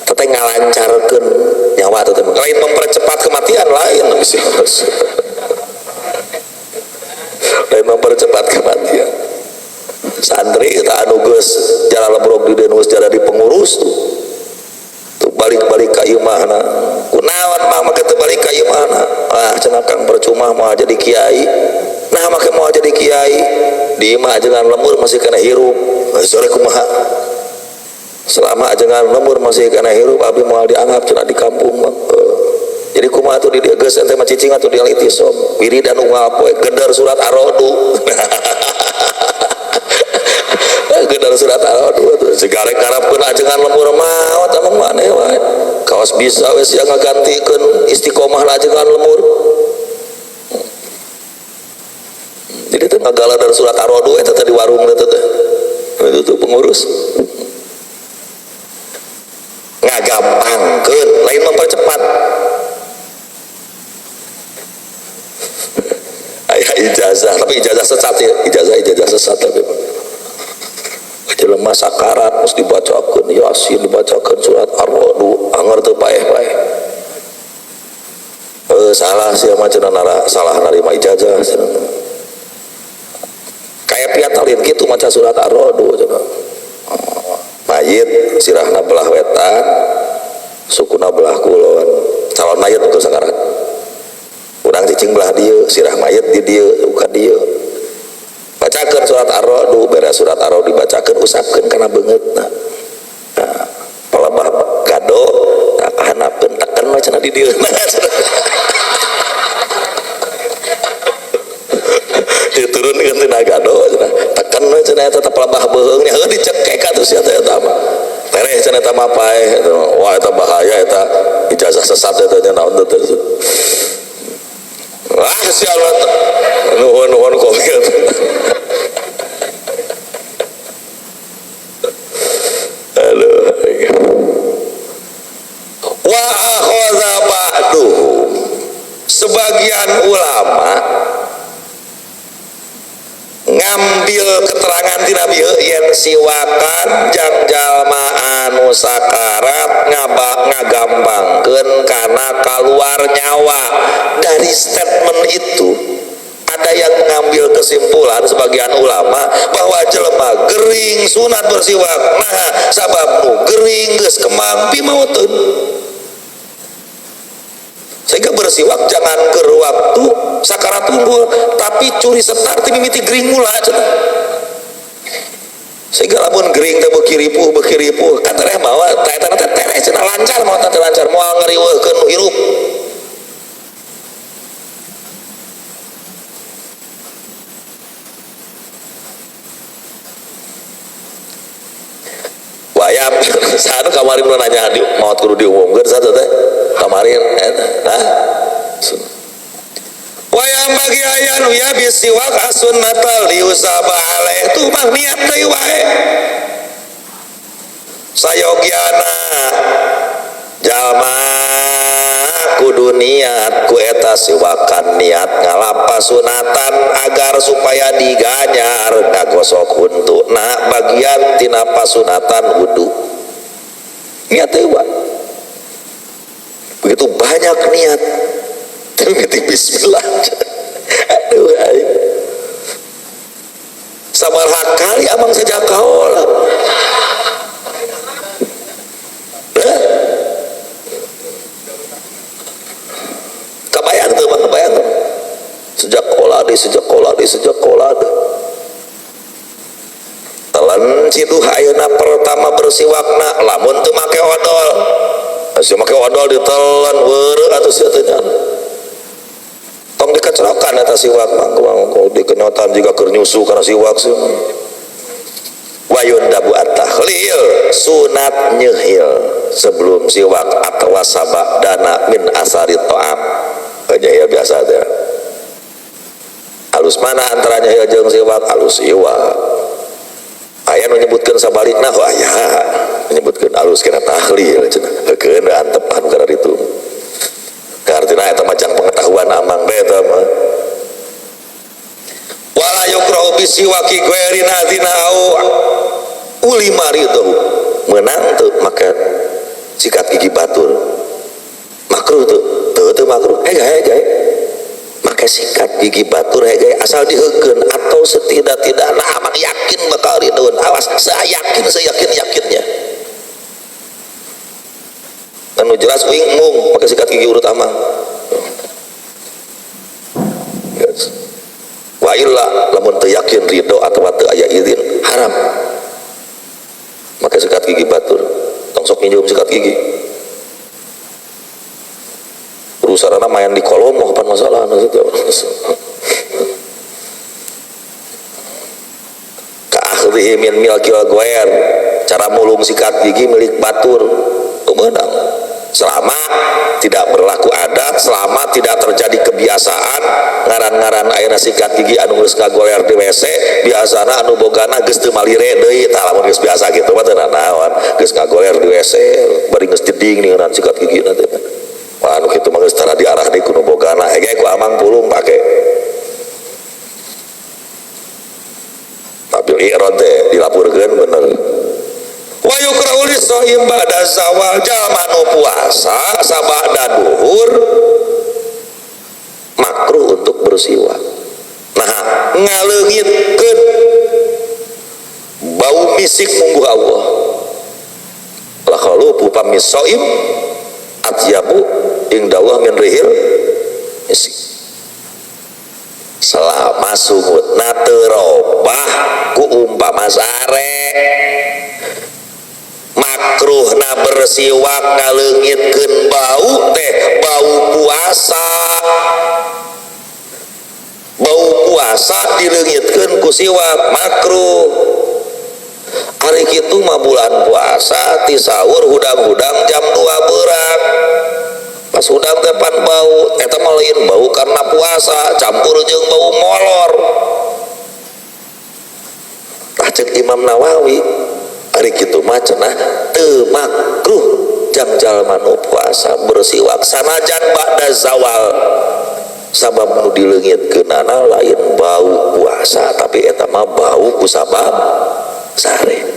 teteh ngalancarkeun nyawa teteh lain mempercepat kematian lain lain mempercepat kematian. Santri tak anu geus jalan lebrok di geus jadi pengurus tuh tuh balik-balik ka imahna kunaon mah make teu balik ka imahna ah cenah Kang percuma moal jadi kiai. Nah make moal jadi kiai di imah ajengan lemur masih kena hirup sore kumaha selama ajengan lemur masih kena hirup abi moal dianggap cenah di kampung mah. Jadi kumaha tuh di dieu geus ente mah cicing atuh dialiti som wiridan unggal poe geder surat Ar-Ra'du. Geder surat Ar-Ra'du tuh segare karapkeun ajengan lemur maot emang maneh wae kawas bisa we sia ngagantikeun istiqomah ajengan lemur. Jadi itu ngagala dari surat Ar-Ra'du eta teh di warung eta teh. Itu tuh pengurus. Ngagampangkeun, lain mempercepat. Aya ijazah, tapi ijazah sesat ya, ijazah sesat tapi. Jelema sakarat mesti dibacakeun Yasin, dibacakeun surat Ar-Ra'du, anger teu paeh-paeh. Salah sia mah cenah salah narima ijazah cenah. Kayak piatalin gitu maca surat Ar-Ra'du cenah. Mayit sirahna belah wetan, sukuna belah kulon. Calon mayit untuk sakarat. Urang cicing belah dieu, sirah mayit di dieu, bukan dieu. Bacakeun surat Ar-Ra'du, beres surat Ar-Ra'du dibacakeun usapkeun kana beungeutna. Nah, palebah gado, nah kahanapkeun teken we cenah di dieu. Diturun kan tina gado cenah teken we cenah eta teh pelebah beuheung nya heuh dicekek atuh sia teh eta mah tereh cenah eta mah paeh wah eta bahaya eta ijazah sesat eta nya naon teh wah sia nuhun-nuhun kopi. Aduh wa akhadha ba'duhum sebagian ulama ngambil keterangan tina bieu yen siwakan jang jalma anu sakarat ngagampangkeun kana kaluar nyawa. Dari statement itu ada yang mengambil kesimpulan sebagian ulama bahwa jelema gering sunat bersiwak nah sabab nu gering geus kemang pimauteun. Sehingga bersiwak jangan ke waktu sakarat unggul tapi curi setar ti mimiti gering mula cenah. Sehingga lamun gering teh beuki ripuh katereh mawa ta eta teh tereh cenah lancar mawa teh lancar moal ngariweuhkeun nu hirup. Wayam sanu kamari mun nanya di maot kudu diumumkeun satu teh kamarin eta nah wayam bagi aya nu ya bisiwak asunnatal liusaba alaih tu mah niat deui wae sayogyana jalma kudu niat ku eta siwakan niat ngalapa sunatan agar supaya diganyar ngagosok huntuna bagian tina pasunatan wudu niat deui wae. Begitu banyak niat tapi bismillah. Aduh aing sabaraha kali abang sejak kaola kebayang tuh bang, kebayang tuh sejak kolade telan ciduh ayeuna pertama bersiwakna lamun teu make odol asa make odol ditelan weureuh atuh sia teh nya tong dikecerokan eta siwak mah kumaha dikenyotan jiga keur nyusu kana siwak sih. Wayun dabu at-tahlil sunat nyehil sebelum siwak atau sabak dana min asari ta'am. Nyehil biasa teh. Halus mana antara nyehil jeung siwak? Halus siwak. Aya nu nyebutkeun sabalikna, oh aya menyebutkeun halus kana tahlil cenah. Heukeun antepan kana ditu. Kartina eta macam pengetahuan amang teh eta mah. Wala yukrahu bisiwaki ghairi nadina au ulima ridho. Meunang teu make sikat gigi batur. Makruh teu? Teu makruh. Hege. Make sikat gigi batur hege asal diheukeun atau setidak-tidakna amang yakin bakal ridhoeun. Awas, sayakin seyakin-yakinnya. Anu jelas uing mung pakai sikat gigi urut amang. Yes. Wa illa lamun teu yakin ridho atawa teu aya izin haram. Make sikat gigi batur, tong sok minjem sikat gigi. Urusanana main di kolom mah kapan masalah kitu. Ka akhdhihi min milkil ghair, cara mulung sikat gigi milik batur meunang. Selama tidak berlaku adat, selama tidak terjadi kebiasaan ngaran-ngaran ayeuna sikat gigi anu geus kagoler di WC biasana anu bogana geus teu malire deui tah lamun geus biasa kitu mah teu nanaon geus kagoler di WC bari geus jeding ningan sikat gigi na teh. Wah anu kitu mah geus tara diarah deui ku nu bogana hege ku amang pulung pake. Tapi i'rad teh dilapurkeun bener. Wa yukrahu lis-shaim ba'da zawal, jalma nu puasa sabada duhur makruh untuk bersiwak. Nah, ngaleungitkeun bau misik mungguh Allah. La khalufu famis shaim atyabu indallah min rihil misik. Selama sungutna teu robah ku umpama sare. Makruhna bersiwak ngaleungitkeun bau teh bau puasa. Bau puasa dileungitkeun ku siwak makruh. Ari kitu mah bulan puasa ti sahur hudang-hudang jam 2 beurang. Pas hudang teh pan bau eta mah lain bau karena puasa campur jeung bau molor. Tah ceuk Imam Nawawi ari kitu mah cenah teu makruh jang jalma nu puasa bersiwak sanajan ba'da zawal. Sabab nu dileungitkeunana lain bau puasa tapi eta mah bau ku sabab sare.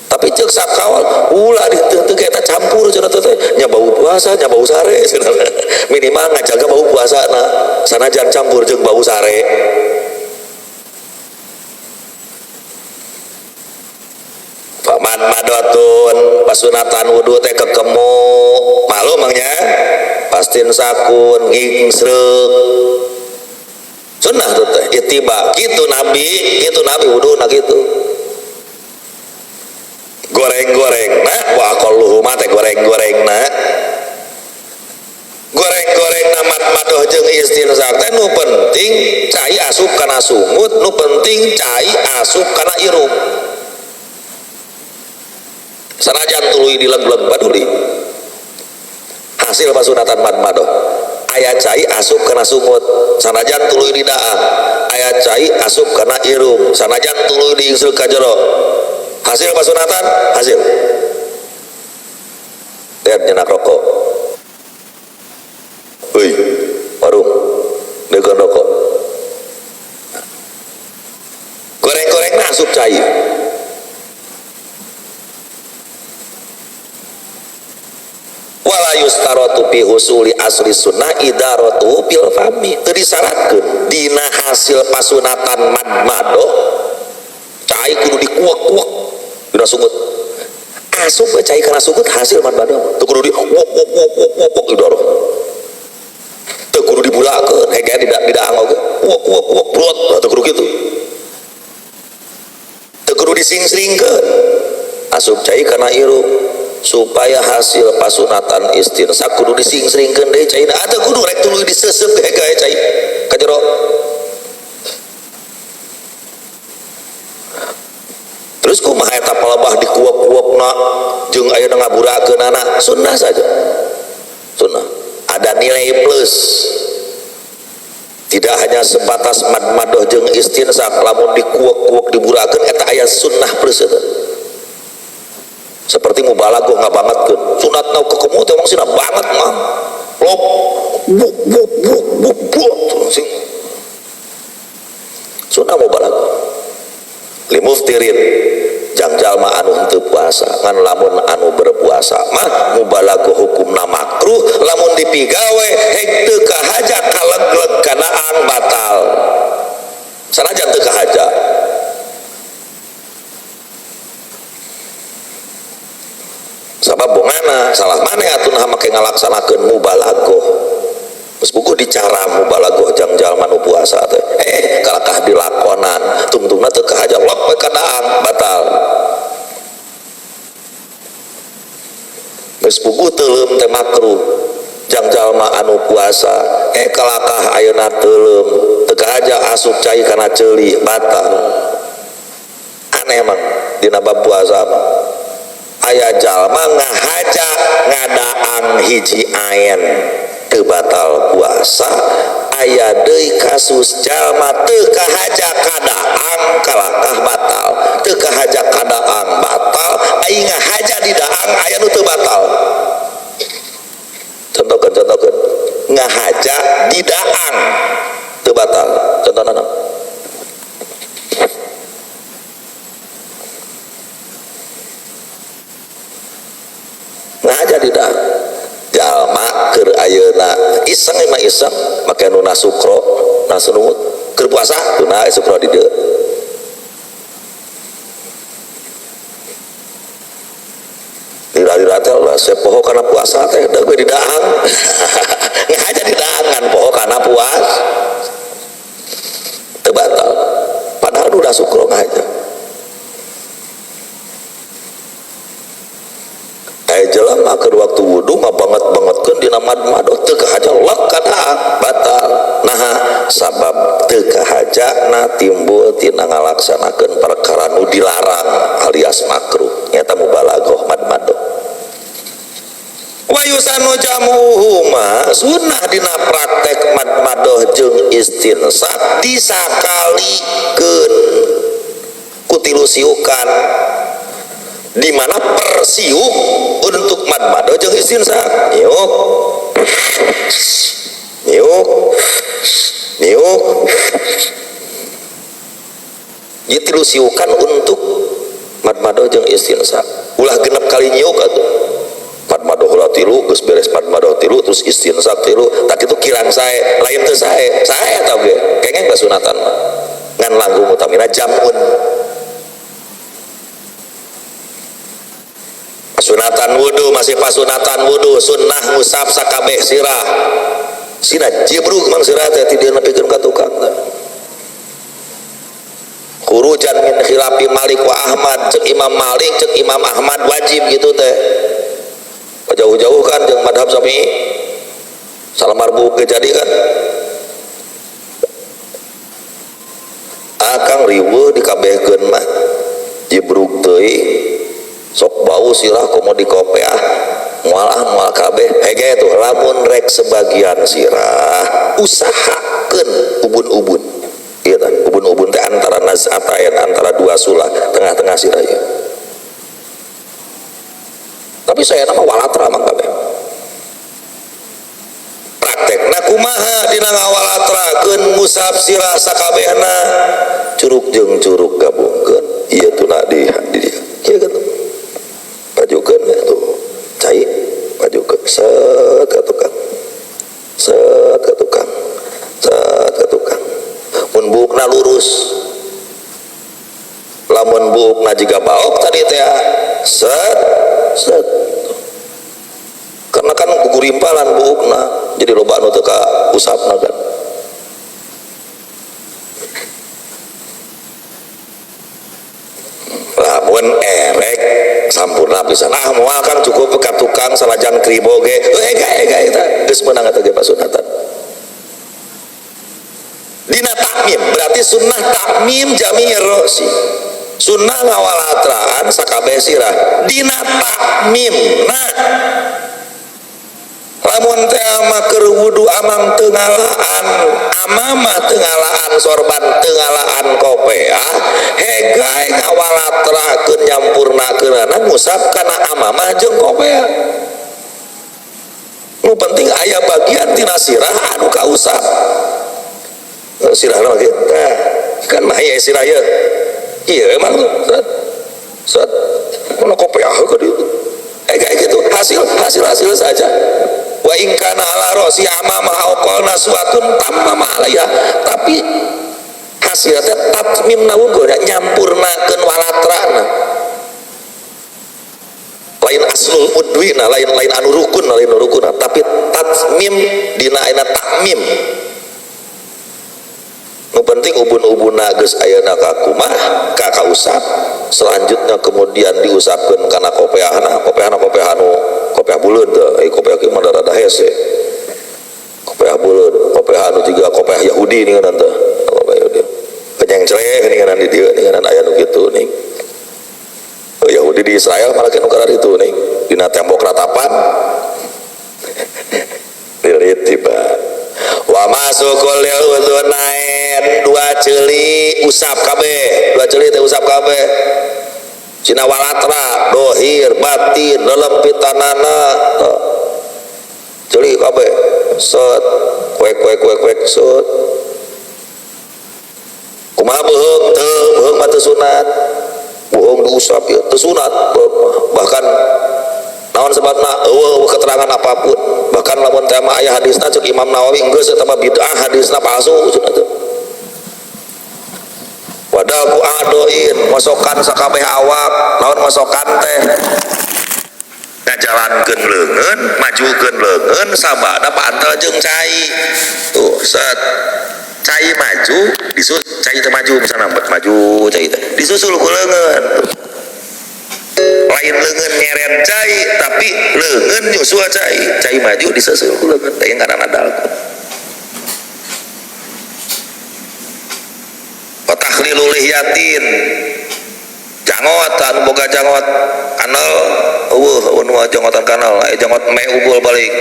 Tapi ceuk sakawal ulah diteunteu eta campur cenah teh nya bau puasa nya bau sare cenah. Minimal ngajaga bau puasana sanajan campur jeung bau sare. Paman madotun pasunatan wudu teh kekemu malu mangnya pastin sakun ngingsreuk sunnah tuh teh ittiba kitu nabi wuduna kitu. Goreng-gorengna wa aqalluhuma teh goreng-gorengna. Goreng-gorengna madmadoh jeung istinsak teh nu penting cai asup kana sungut, nu penting cai asup kana irung. Sanajan tuluy dileg-leg paduli. Hasil pasunatan madmadoh aya cai asup kana sungut, sanajan tuluy di daang, aya cai asup kana irung, sanajan tuluy diingsreuk ka jero. Hasil pasunatan hasil. Lihat nyenak rokok. Hei, warung dekeun rokok. Goreng-gorengna asup cai. Wala yustaratu fi husuli asli sunnah idaratu fil fami. Teu disyaratkeun dina hasil pasunatan madmadoh cai kudu dikuek-kuek dina sungut. Asup we cai kana sungut hasil madmadoh. Teu kudu di wok wok wok wok wok wok idarah. Teu kudu dibulakeun hege di daang oge. Wok wok wok brot teu kudu kitu. Teu kudu disingsringkeun. Asup cai kana irung supaya hasil pasunatan istinsak kudu disingsringkeun deui caina. Teu kudu rek tuluy diseuseut hege cai ka jero. Terus kumaha eta palebah dikuok-kuokna jeung ayeuna ngaburakeunana? Sunnah saja. Sunnah. Ada nilai plus. Tidak hanya sebatas madmadoh jeung istinsak, lamun dikuok-kuok diburakeun eta aya sunnah plus eta. Seperti mubalaghah ngabangetkeun. Sunatna kekemu teh emang sina banget mah. Lop buk buk buk buk buk sing. Sunnah mubalaghah. Limuftirin jang jalma anu henteu puasa, ngan lamun anu berpuasa mah mubalaghah hukumna makruh, lamun dipigawe heg teu kahaja kalegleg kanaang batal. Sanajan teu kahaja. Sabab bongana salah maneh atuh nah make ngalaksanakeun mubalaghah. Geus buku dicara mubalaghah jang jalma nu puasa teh. Kalakah dilakonan tungtungna teu kahaja lok we kadaang batal. Geus buku teuleum teh makruh jang jalma anu puasa. Kalakah ayeuna teuleum teu kahaja asup cai kana ceuli batal. Aneh emang dina bab puasa mah. Aya jalma ngahaja ngadaang hiji aen teu batal puasa, aya deui kasus jalma teu kahaja kadaang kalakah batal, teu kahaja kadaang batal, ai ngahaja di daang aya nu teu batal. Contohkeun ngahaja di daang teu batal, contohna naon? Ngahaja di daang jalma keur ayeuna iseng mah iseng make nu nasukro nasunut keur puasa tuna sukro di dieu. Lira-lira teh lah saya poho kana puasa teh da gue di daang. Ngahaja di daang ngan poho kana puas teu batal padahal nu nasukro ngahaja. Jelema keur waktu wudu ngabanget-bangetkeun dina madmadoh teu kahaja lek kadaang batal. Naha sabab teu kahajana timbul tina ngalaksanakeun perkara nu dilarang alias makruh nyata mubalaghah madmadoh. Wa yusanu jamuhuma sunnah dina praktek madmadoh jeung istinsak disakalikeun ku tilu siukan di mana persiup untuk madmadoh jeung istinsak. Niuk niuk niuk. Ieu tilu siukan untuk madmadoh jeung istinsak. Ulah genep kali nyiuk atuh. Madmadoh heula tilu, geus beres madmadoh tilu terus istinsak tilu, tak kitu kirang sae, lain teu sae. Sae eta oge, kengeng basunatan mah. Ngan langkung utamina jamun. Pasunatan wudu masih pasunatan wudu sunnah ngusap sakabeh sirah. Sina jibrug mang sirah teh ti dieu nepikeun ka tukang teh. Khurujan min khilafi Malik wa Ahmad, cek Imam Malik cek Imam Ahmad wajib gitu teh. Jauh-jauh kan jeung madhab Syafi'i. Salamar buuk ge jadi kan. Akang riweuh dikabehkeun mah jibrug teuing sok bau sirah komo dikopeah moal ah moal kabeh hege tuh lamun rek sebagian sirah usahakeun ubun-ubun ieu tah ubun-ubun teh antara naz'atain antara dua sulah tengah-tengah sirah ieu. Tapi saya nama walatra mah kabeh praktekna kumaha dina ngawalatrakeun ngusap sirah sakabehna curug jeung curug gabungkeun ieu tuna di dieu kieu kitu pajukeun tuh cai pajukeun set ka tukang set ka tukang set ka tukang mun buukna lurus lamun buukna jiga baok tadi teh set set karena kan gurimpalan buukna jadi loba anu teu ka usapna kan. Lamun erek sampurna pisan ah moal kan cukup ka tukang salajan kribo ge ega eta geus meunang eta ge pasunatan dina takmim berarti sunnah takmim jami'ir rosi sunnah ngawalatraan sakabeh sirah dina takmim. Nah lamun teh ama keur wudu amang teu ngalaan amamah teu ngalaan sorban teu ngalaan kopeah hegai ngawalatrakeun nyampurnakeunana ngusap kana amamah jeung kopeah nu penting aya bagian tina sirah anu kausap sirahna mah kieu tah kan mah aya sirah ieu ieu emang tuh set set kana kopeah ka dieu hegai kitu hasil hasil hasil saja. Wa in kana ala ra'si amamah aw qalna suatun tamma alaiha tapi hasilnya tatmimna unggul nyampurnakeun walatrana lain aslul udwina lain lain anu rukun lain rukun tapi tatmim dina ayeuna takmim nu penting ubun-ubunna geus ayeuna ka kumah ka kausap selanjutnya kemudian diusapkeun kana kopeahna kopeahna kopeah anu kopeah buleud teh kopeah kieu mah rada hese kopeah buleud kopeah anu jiga kopeah Yahudi ninganan teh kopeah Yahudi kenyengcreh ninganan di dieu ninganan aya nu kitu ning Yahudi di Israel malah nu kararitu ning dina tembok ratapan lilit tiba wa masukul lil udhunain dua ceuli usap kabeh dua ceuli teh usap kabeh cina walatra dohir batin lelempitanana ceuli kabeh set kuek kuek kuek kuek set kumaha beuheung teu beuheung mah teu sunat bohong diusap ya teu sunat bahkan naon sebabna eueuh keterangan apapun bahkan lamun teh mah aya hadisna cek Imam Nawawi geus eta mah bid'ah hadisna palsu cenah teh padahal ku adoin ngosokan sakabeh awak naon ngosokan teh ngajalankeun leungeun majukeun leungeun sabada pantel jeung cai tuh set cai maju disus cai teh maju misalna maju cai teh disusul ku leungeun lain leungeun nyeret cai tapi leungeun nyusul cai cai maju disusul ku leungeun teh ngaranna dalku tahlilul lihyatin jangot anu boga jangot kanal eueuh anu janggotan kanal aya janggot me unggul balik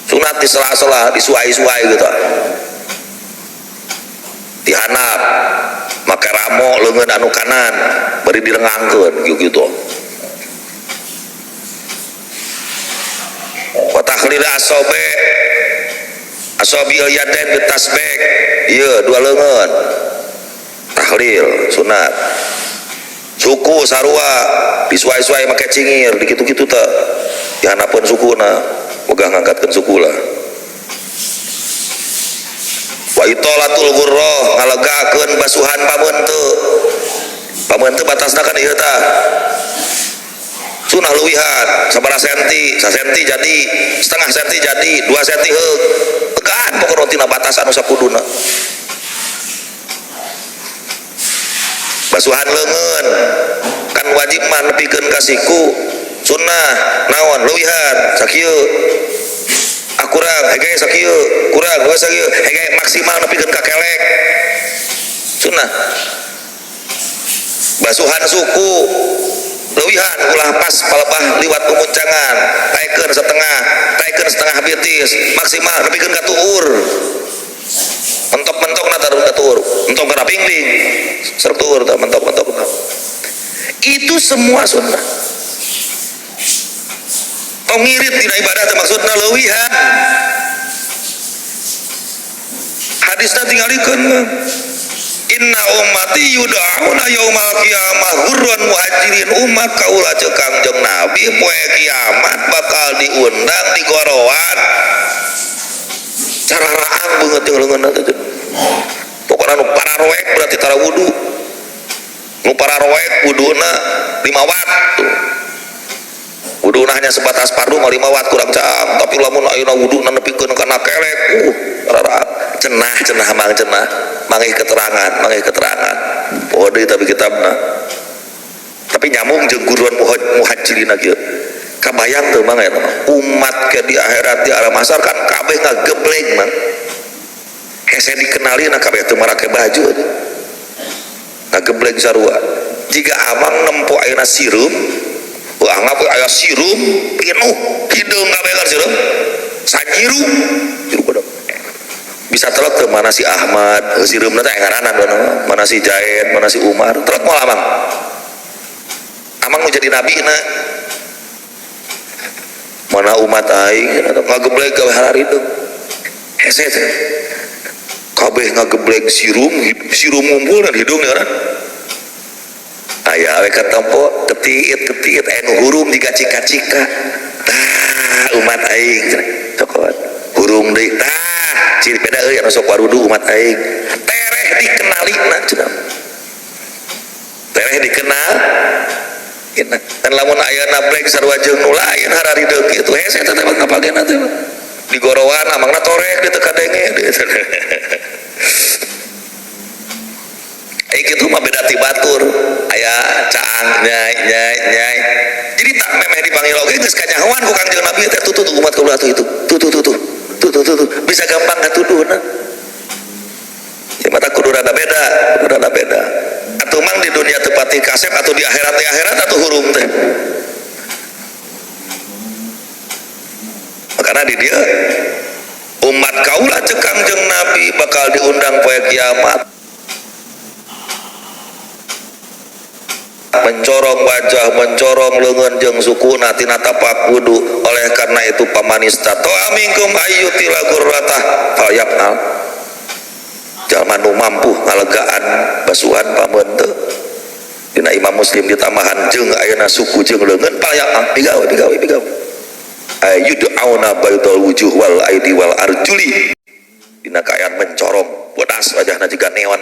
sunat di sela-sela disuai-suai gitu dihanap make ramo leungeun anu kanan bari direngangkeun gitu wa tahlil asobe asobil yadain bitasbek ieu dua leungeun tahlil sunat suku sarua disuai-suai make cingir dikitu-kitu teh dihanapeun sukuna wegah ngangkatkeun suku lah wa itolatul ghurrah ngalegakeun basuhan pameunte pameunte batasna kan ieu tah sunah leuwihan sabaraha senti sasenti jadi setengah senti jadi 2 senti heug tegaan pokona tina batas anu sakuduna. Basuhan leungeun kan wajib mah nepikeun ka siku, sunnah naon leuwihan sakieu. Ah kurang hege sakieu, kurang hege sakieu, hege maksimal nepikeun ka kelek. Sunnah. Basuhan suku leuwihan ulah pas palebah liwat pemuncangan, taekeun setengah, taekeun setengah betis, maksimal nepikeun ka tuur. Mentok-mentokna taruh ka tuur, mentok kana pingping, serep tuur tah mentok-mentokna. Itu semua sunnah. Tong ngirit dina ibadah teh maksudna leuwihan. Hadisna tingalikeun mah. Inna ummati yud'auna yaumal qiyamah ghurran muhajirin, umat kaula ceuk Kangjeng Nabi poe kiamat bakal diundang di gorowan. Cara raang beungeut jeung leungeunna teh. Pokona nu pararoek berarti tara wudu. Nu pararoek wuduna 5 watt tuh. Wuduna hanya sebatas fardu mah 5 watt kurang caang, tapi lamun ayeuna wuduna nepikeun kana kelek, rara cenah cenah mang cenah, mangih keterangan, mangih keterangan. Poho deui tapi kitabna. Tapi nyambung jeung guruan muhajirina kieu. Kabayang teu mang eta mah? Umat ke di akhirat di alam mahsyar kan kabeh ngagebleng mang. Hese dikenali na kabeh teu marake baju aja. Ngagebleng sarua. Jika amang nempo ayeuna sireum, wah anggap we aya sireum pinuh hideung kabeh kan sireum. Sanyiru, hirup badak. Bisa telek teu mana si Ahmad, sireumna teh ngaranan dono, mana si Jaid, mana si Umar, telek moal amang. Amang nu jadi nabi na. Mana umat aing ngagebleng kabeh hararideung. Hese teh. Kabeh ngagebleng sirum, sirum ngumpul dan hidung ya kan. Aya we katempo ketiit-ketiit aya nu hurung jiga cika-cika. Tah umat aing cenah. Cokot. Hurung deui tah ciri beda euy anu sok warudu umat aing. Tereh dikenalina cenah. Tereh dikenal. Dan lamun ayeuna blek sarua jeung nu lain hararideung kitu hese teh teh ngapagena teh. Di gorowan amangna torek di teu kadenge. Ai kitu mah beda ti batur. Aya caang nyai nyai nyai. Jadi tak memeh dipanggil oge geus kanyahoan ku Kangjeng Nabi teh tuh tuh umat kaula tuh itu. Tuh tuh tuh tuh. Tuh tuh tuh tuh. Bisa gampang katuduhna. Ya mata kudu rada beda, kudu rada beda. Atuh mang di dunia teu pati kasep atau di akhirat di akhirat atuh hurung teh. Makana di dieu umat kaula ceuk Kangjeng Nabi bakal diundang poe kiamat. Mencorong wajah, mencorong leungeun jeung sukuna tina tapak wudu. Oleh karena itu pamanista to'a minkum ayyutila gurratah falyaf'al. Jalma nu mampu ngalegaan basuhan pameunteuk. Dina Imam Muslim ditambahan jeung ayeuna suku jeung leungeun falyaf'al digawe digawe digawe. Ayyud'auna baydal wujuh wal aidi wal arjuli. Dina kaayaan mencorong bodas wajahna jiga neon.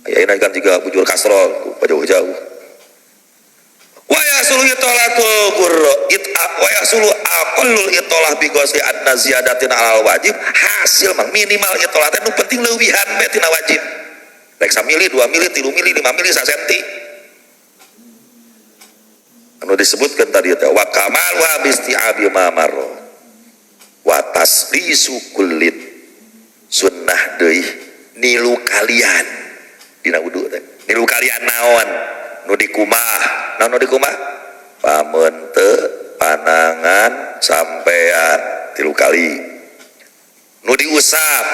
Ayeuna kan jiga bujur kasrol jauh-jauh. Wa yasulu itolatul gurra it'a wa yasulu aqallul itolah bi ghusli adna ziyadatin alal wajib. Hasil mang minimal itolah teh nu penting leuwihan bae tina wajib. Rek samili, 2 mili, 3 mili, 5 mili, sasenti. Anu disebutkan tadi teh wa kamalu bisti'abi ma marra wa taslisu kullin sunnah deui nilu kalian dina wudu teh nilu kalian naon nu dikumah naon nu dikumah pameunte panangan sampean 3 kali nu diusap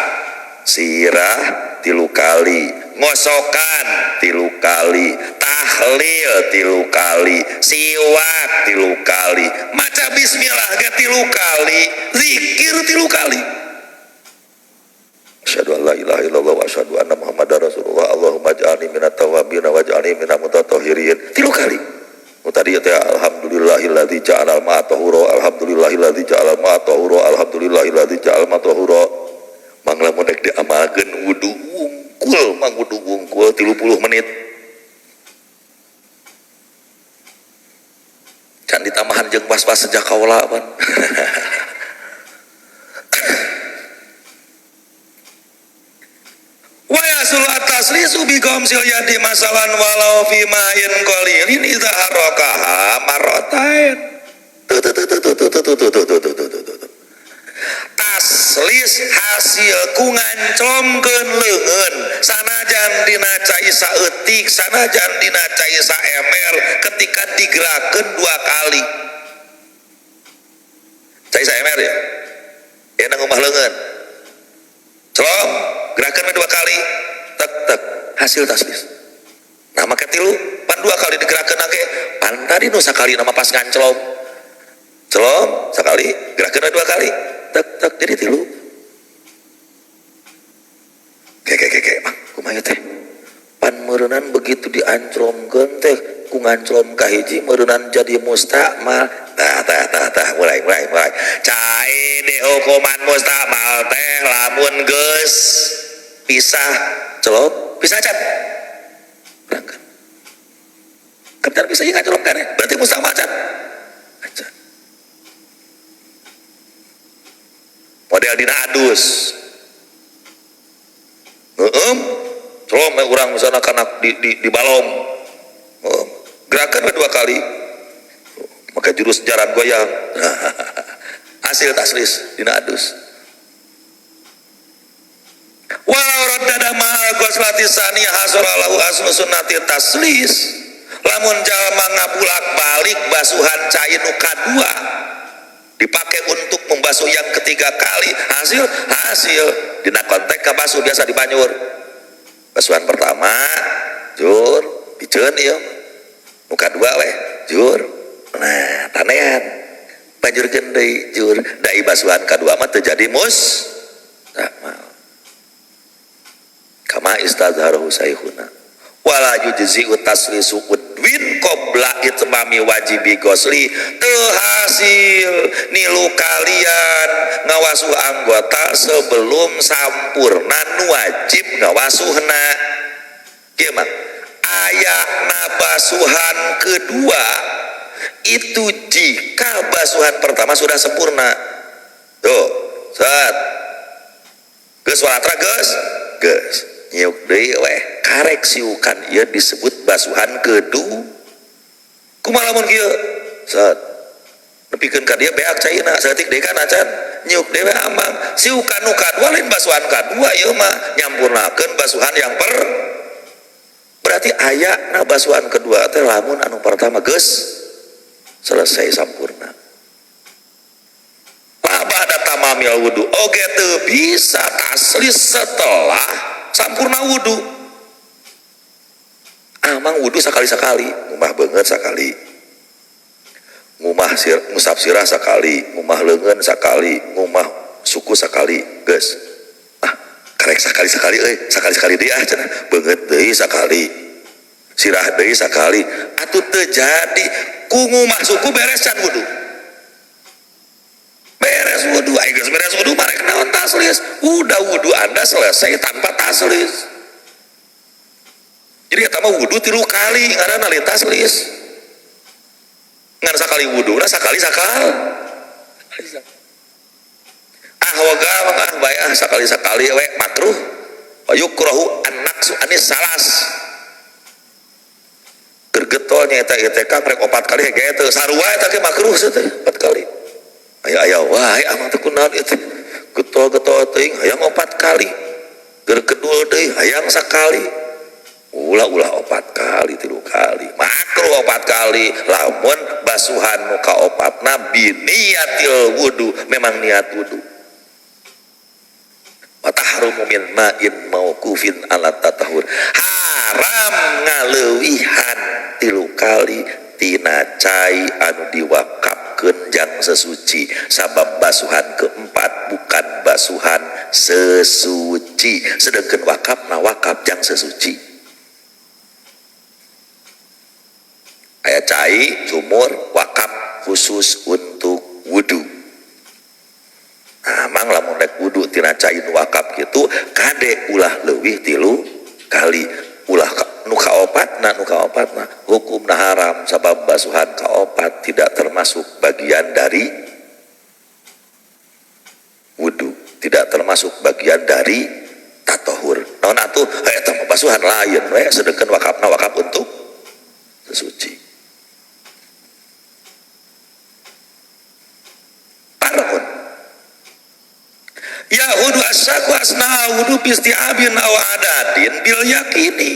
sirah 3 kali ngosokan 3 kali tahlil 3 kali siwak 3 kali maca bismillah ge 3 kali zikir 3 kali. Asyhadu an la ilaha illallah wa asyhadu anna Muhammadar Rasulullah. Allahumma ij'alni minat tawwabin waj'alni minal mutatahhirin. 3 kali. Nu tadi teh alhamdulillahilladzi ja'alal ma'a tahura, alhamdulillahilladzi ja'alal ma'a tahura, alhamdulillahilladzi ja'alal ma'a tahura. Mang lamun rek diamalkeun wudu wungkul, mang wudu wungkul 30 menit. Can ditambahan jeung was-was sejak kaula pan. Wa yahsul at-taslisu bi ghamsil yadi masalan walau fi ma'in qalilin idza harakaha marratain. Tuh tuh tuh tuh tuh tuh tuh tuh tuh tuh tuh tuh. Taslis hasil ku nganclomkeun leungeun sanajan dina cai saeutik sanajan dina cai saember ketika digerakkeun dua kali. Cai saember ya? Ya nang ngumah leungeun. Celom, gerakan dua kali, tek tek, hasil taslis. Nah make tilu, pan dua kali digerakkeun ge, pan tadi nu sakali nama pas nganclom. Celom sekali, gerakan dua kali, tek tek jadi tilu. Ke ke ke ke, mang, kumaha teh? Pan meureunnan begitu dianclomkeun teh, ku nganclom ka hiji meureunnan jadi mustakmal. Tah tah tah tah mulai mulai mulai. Cai dihukuman mustakmal teh lamun geus pisah celop, pisah can. Berangkat. Kan bisa nganclom kan ya? Berarti mustakmal can. Acan. Model dina adus. Heum, celom urang misalna kana di balong. Gerakan dua kali. Maka jurus jaran goyang. Hasil taslis dina adus. Walau raddada ma'a ghuslati saniyah hasala lahu aslu sunnati taslis. Lamun jalma ngabulak-balik basuhan cai nu kadua dipakai untuk membasuh yang ketiga kali, hasil hasil dina kontek kabasuh biasa dibanyur. Basuhan pertama jur piceun ieu nu kadua weh jur. Nah tanean banjurkeun deui jur dai basuhan kadua mah teu jadi mustakmal. Kama istazharahu sayhuna wala yujzi'u taslisu udwin qabla itmami wajibi ghusli. Teu hasil nilu kalian ngawasuh anggota sebelum sampurna nu wajib ngawasuhna. Kieu mah aya basuhan kedua itu jika basuhan pertama sudah sempurna. Tuh, set. Geus walatra geus, geus. Nyiuk deui weh, karek siukan ieu disebut basuhan kedua. Kumaha lamun kieu? Set. Nepikeun ka dieu beak caina, saeutik deui kan acan. Nyiuk deui we amang. Siukan nu kadua lain basuhan kadua ieu mah nyampurnakeun basuhan yang per. Berarti aya na basuhan kedua teh lamun anu pertama geus selesai sampurna. La ba'da tamamil wudu. Oge teu bisa taslis setelah sampurna wudu. Amang wudu sakali-sakali, ngumah beungeut sakali. Ngumah sir, ngusap sirah sakali, ngumah leungeun sakali, ngumah suku sakali, geus. Ah, karek sakali-sakali euy, sakali-sakali deui ah cenah. Beungeut deui sakali. Sirah deui sakali. Atuh teu jadi ku ngumah suku beres can wudu. Beres wudu, aing geus beres wudu marek naon taslis. Udah wudu Anda selesai tanpa taslis. Jadi eta mah wudu 3 kali ngaranna lain taslis. Ngan sakali wudu na sakali sakal. Ah waga mah ah bae ah sakali-sakali we makruh. Wa yukrahu an-naqsu anis salas. Gergetol nya eta ieu teh kang rek 4 kali ge teu sarua eta ge makruh teh 4 kali. Aya aya wae amang teh kunaon ieu teh. Getol-getol teuing hayang 4 kali. Gergedul deui hayang sakali. Ulah-ulah 4 kali 3 kali. Makruh 4 kali lamun basuhan nu kaopatna biniyatil wudu, memang niat wudu. Wa tahrumu min ma'in mauqufin ala tatahur. Haram ngaleuwihan 3 kali tina cai anu diwakafkeun jang sesuci, sabab basuhan keempat bukan basuhan sesuci, sedangkan wakafna wakaf jang sesuci. Aya cai sumur wakaf khusus untuk wudu. Nah, mang lamun rek wudu tina cai nu wakaf kitu kade ulah leuwih 3 kali, ulah nu kaopatna, nu kaopatna hukumna haram sabab basuhan kaopat tidak termasuk bagian dari wudu, tidak termasuk bagian dari tatohur. Naon atuh Eta mah basuhan lain we, sedengkeun wakafna wakaf untuk sesuci. Parun Yahudu asyaku asna wudu bisti'abin aw adadin bil yakini.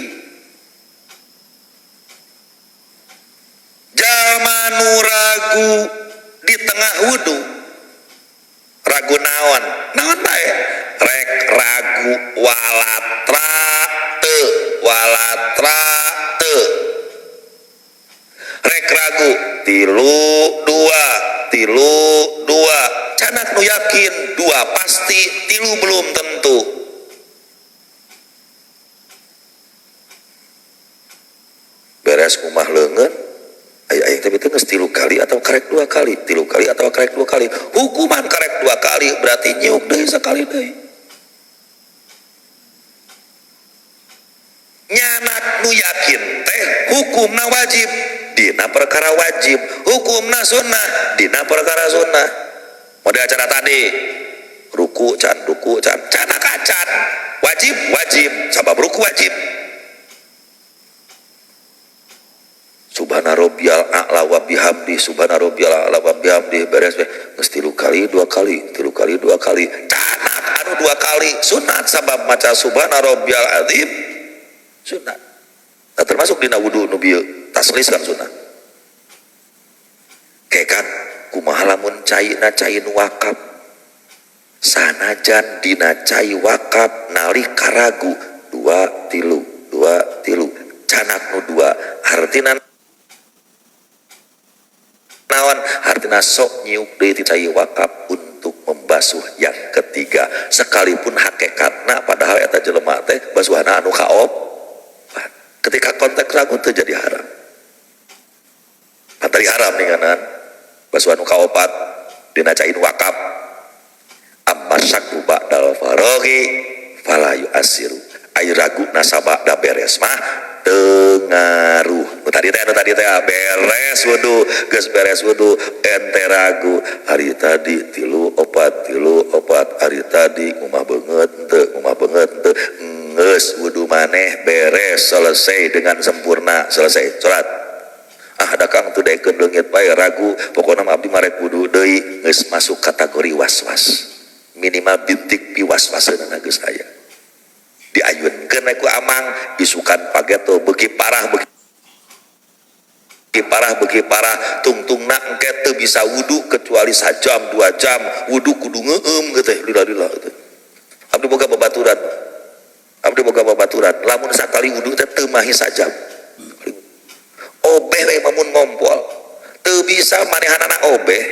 Jalma nu ragu di tengah wudu, ragu naon? Naon bae? Rek ragu walatra teu, walatra teu. Rek ragu tilu dua, tilu dua. Canak nu yakin dua pasti, tilu belum tentu. Beres rumah leungeun, aing tapi teh geus tilu kali atau karek dua kali, tilu kali atau karek dua kali. Hukuman karek dua kali berarti nyiuk deui sakali deui. Nyanak nu yakin teh hukumna wajib dina perkara wajib, hukumna sunnah dina perkara sunnah. Model acara tadi ruku can, ruku can, canak acan wajib, wajib sabab ruku wajib. Subhana rabbiyal a'la wa bihamdi, subhana rabbiyal a'la wa bihamdi, beres we geus tilu kali dua kali, tilu kali dua kali. Canak anu dua kali sunat sabab maca subhana rabbiyal azim sunat. Nah, termasuk dina wudu nu bieu taslis kan sunat. Kekan kumaha lamun caina cai nu wakaf, sanajan dina cai wakaf nalika ragu dua tilu, dua tilu, canak nu dua artina naon? Artina sok nyiuk deui ti cai wakaf untuk membasuh yang ketiga, sekalipun hakikatna padahal eta jelema teh basuhana anu kaopat. Ketika konteks ragu teu jadi haram. Patari haram ninganan basuhan nu kaopat dina cain wakaf. Amma syakku ba'dal faraghi fala yu'assiru. Ai ragu nasaba da beres mah teu ngaruh. Nu tadi teh, nu tadi teh beres wudu, geus beres wudu ente ragu hari tadi tilu opat, tilu opat, hari tadi ngumah beungeut henteu, ngumah beungeut henteu, geus wudu maneh beres selesai dengan sempurna, selesai salat. Ah da kang teu daekeun leungit bae ragu, pokona mah abdi marek wudu deui, geus masuk kategori was-was. Minimal bintik piwas-waseunana geus aya. Diayunkeun ku amang isukan pageto beuki parah, beuki parah, beuki parah, tungtungna engke teu bisa wudu kecuali sajam 2 jam, wudu kudu ngeueum geus teh lila-lila teh. Abdi boga babaturan. Abdi boga babaturan, lamun sakali wudu teh teu mahi sajam. Obeh we mamun ngompol. Teu bisa manehanana obeh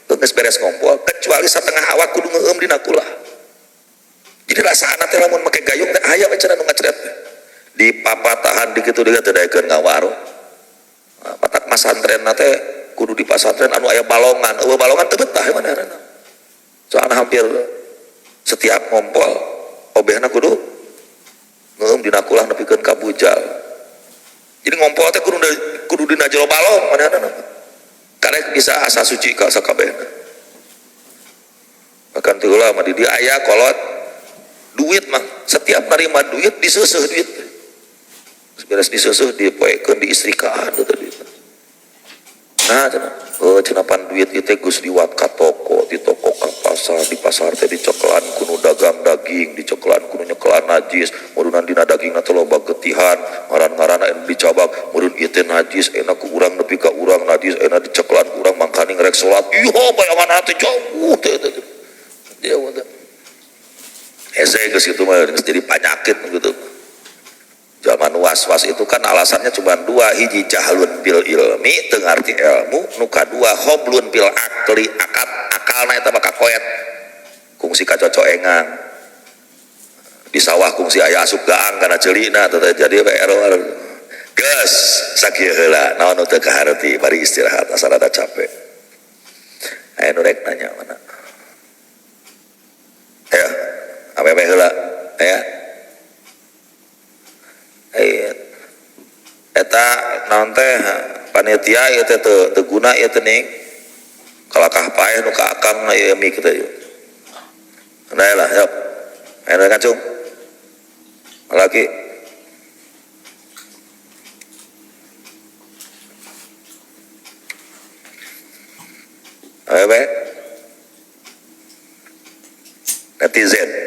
geus beres ngompol kecuali satengah awak kudu ngeueum dina kulah. Jadi rasana teh lamun make gayung teh aya we cenah nu ngacret teh. Di papatahan di kitu deui teu daekeun ngawaro. Nah, matak masantrenna teh kudu di pasantren anu aya balongan, eueuh balongan teu betah manehna. Soalna hampir setiap ngompol obehna kudu ngeueum dina kulah nepikeun ka bujal. Jadi ngompol teh kudu dina jero balong manehna. Karek bisa asa suci ka sakabehna. Bahkan teu ulah mah di dieu aya kolot duit mah setiap nerima duit diseuseuh duit. Beres diseuseuh dipoekeun diistrikaan teh duit. Nah cenah, oh cenah pan duit ieu teh geus liwat ka toko, di toko ka pasar, di pasar teh dicekelan ku nu dagang daging, dicekelan ku nu nyekelan najis, meureunna dina dagingna teh loba getihan, ngaran-ngaranna anu dicabak, meureun ieu teh najis, enak ku urang nepi ka urang najis, enak dicekelan ku urang mangkaning rek salat. Ieu bayangan hati jauh teh teh. Dia mah teh. Hese geus kitu mah geus jadi panyakit gitu. Zaman was-was itu kan alasannya cuma dua, hiji jahlun bil ilmi teu ngarti ilmu, nu kadua hoblun bil akli, akal akalna eta mah kakoet kungsi kacocoengan di sawah kungsi aya asup gaang kana ceulina teh jadi we error. Geus sakieu heula naon nu teu kaharti bari istirahat asa rada capek. Aya nu rek nanya mana? Ayo, awewe heula aya. Eta naon teh panitia ieu teh teu guna ieu teh ning kalakah paeh nu ka akang na ieu mie kitu ieu. Nah lah, yok. Ayo ngacung. Lagi. Ayo, netizen.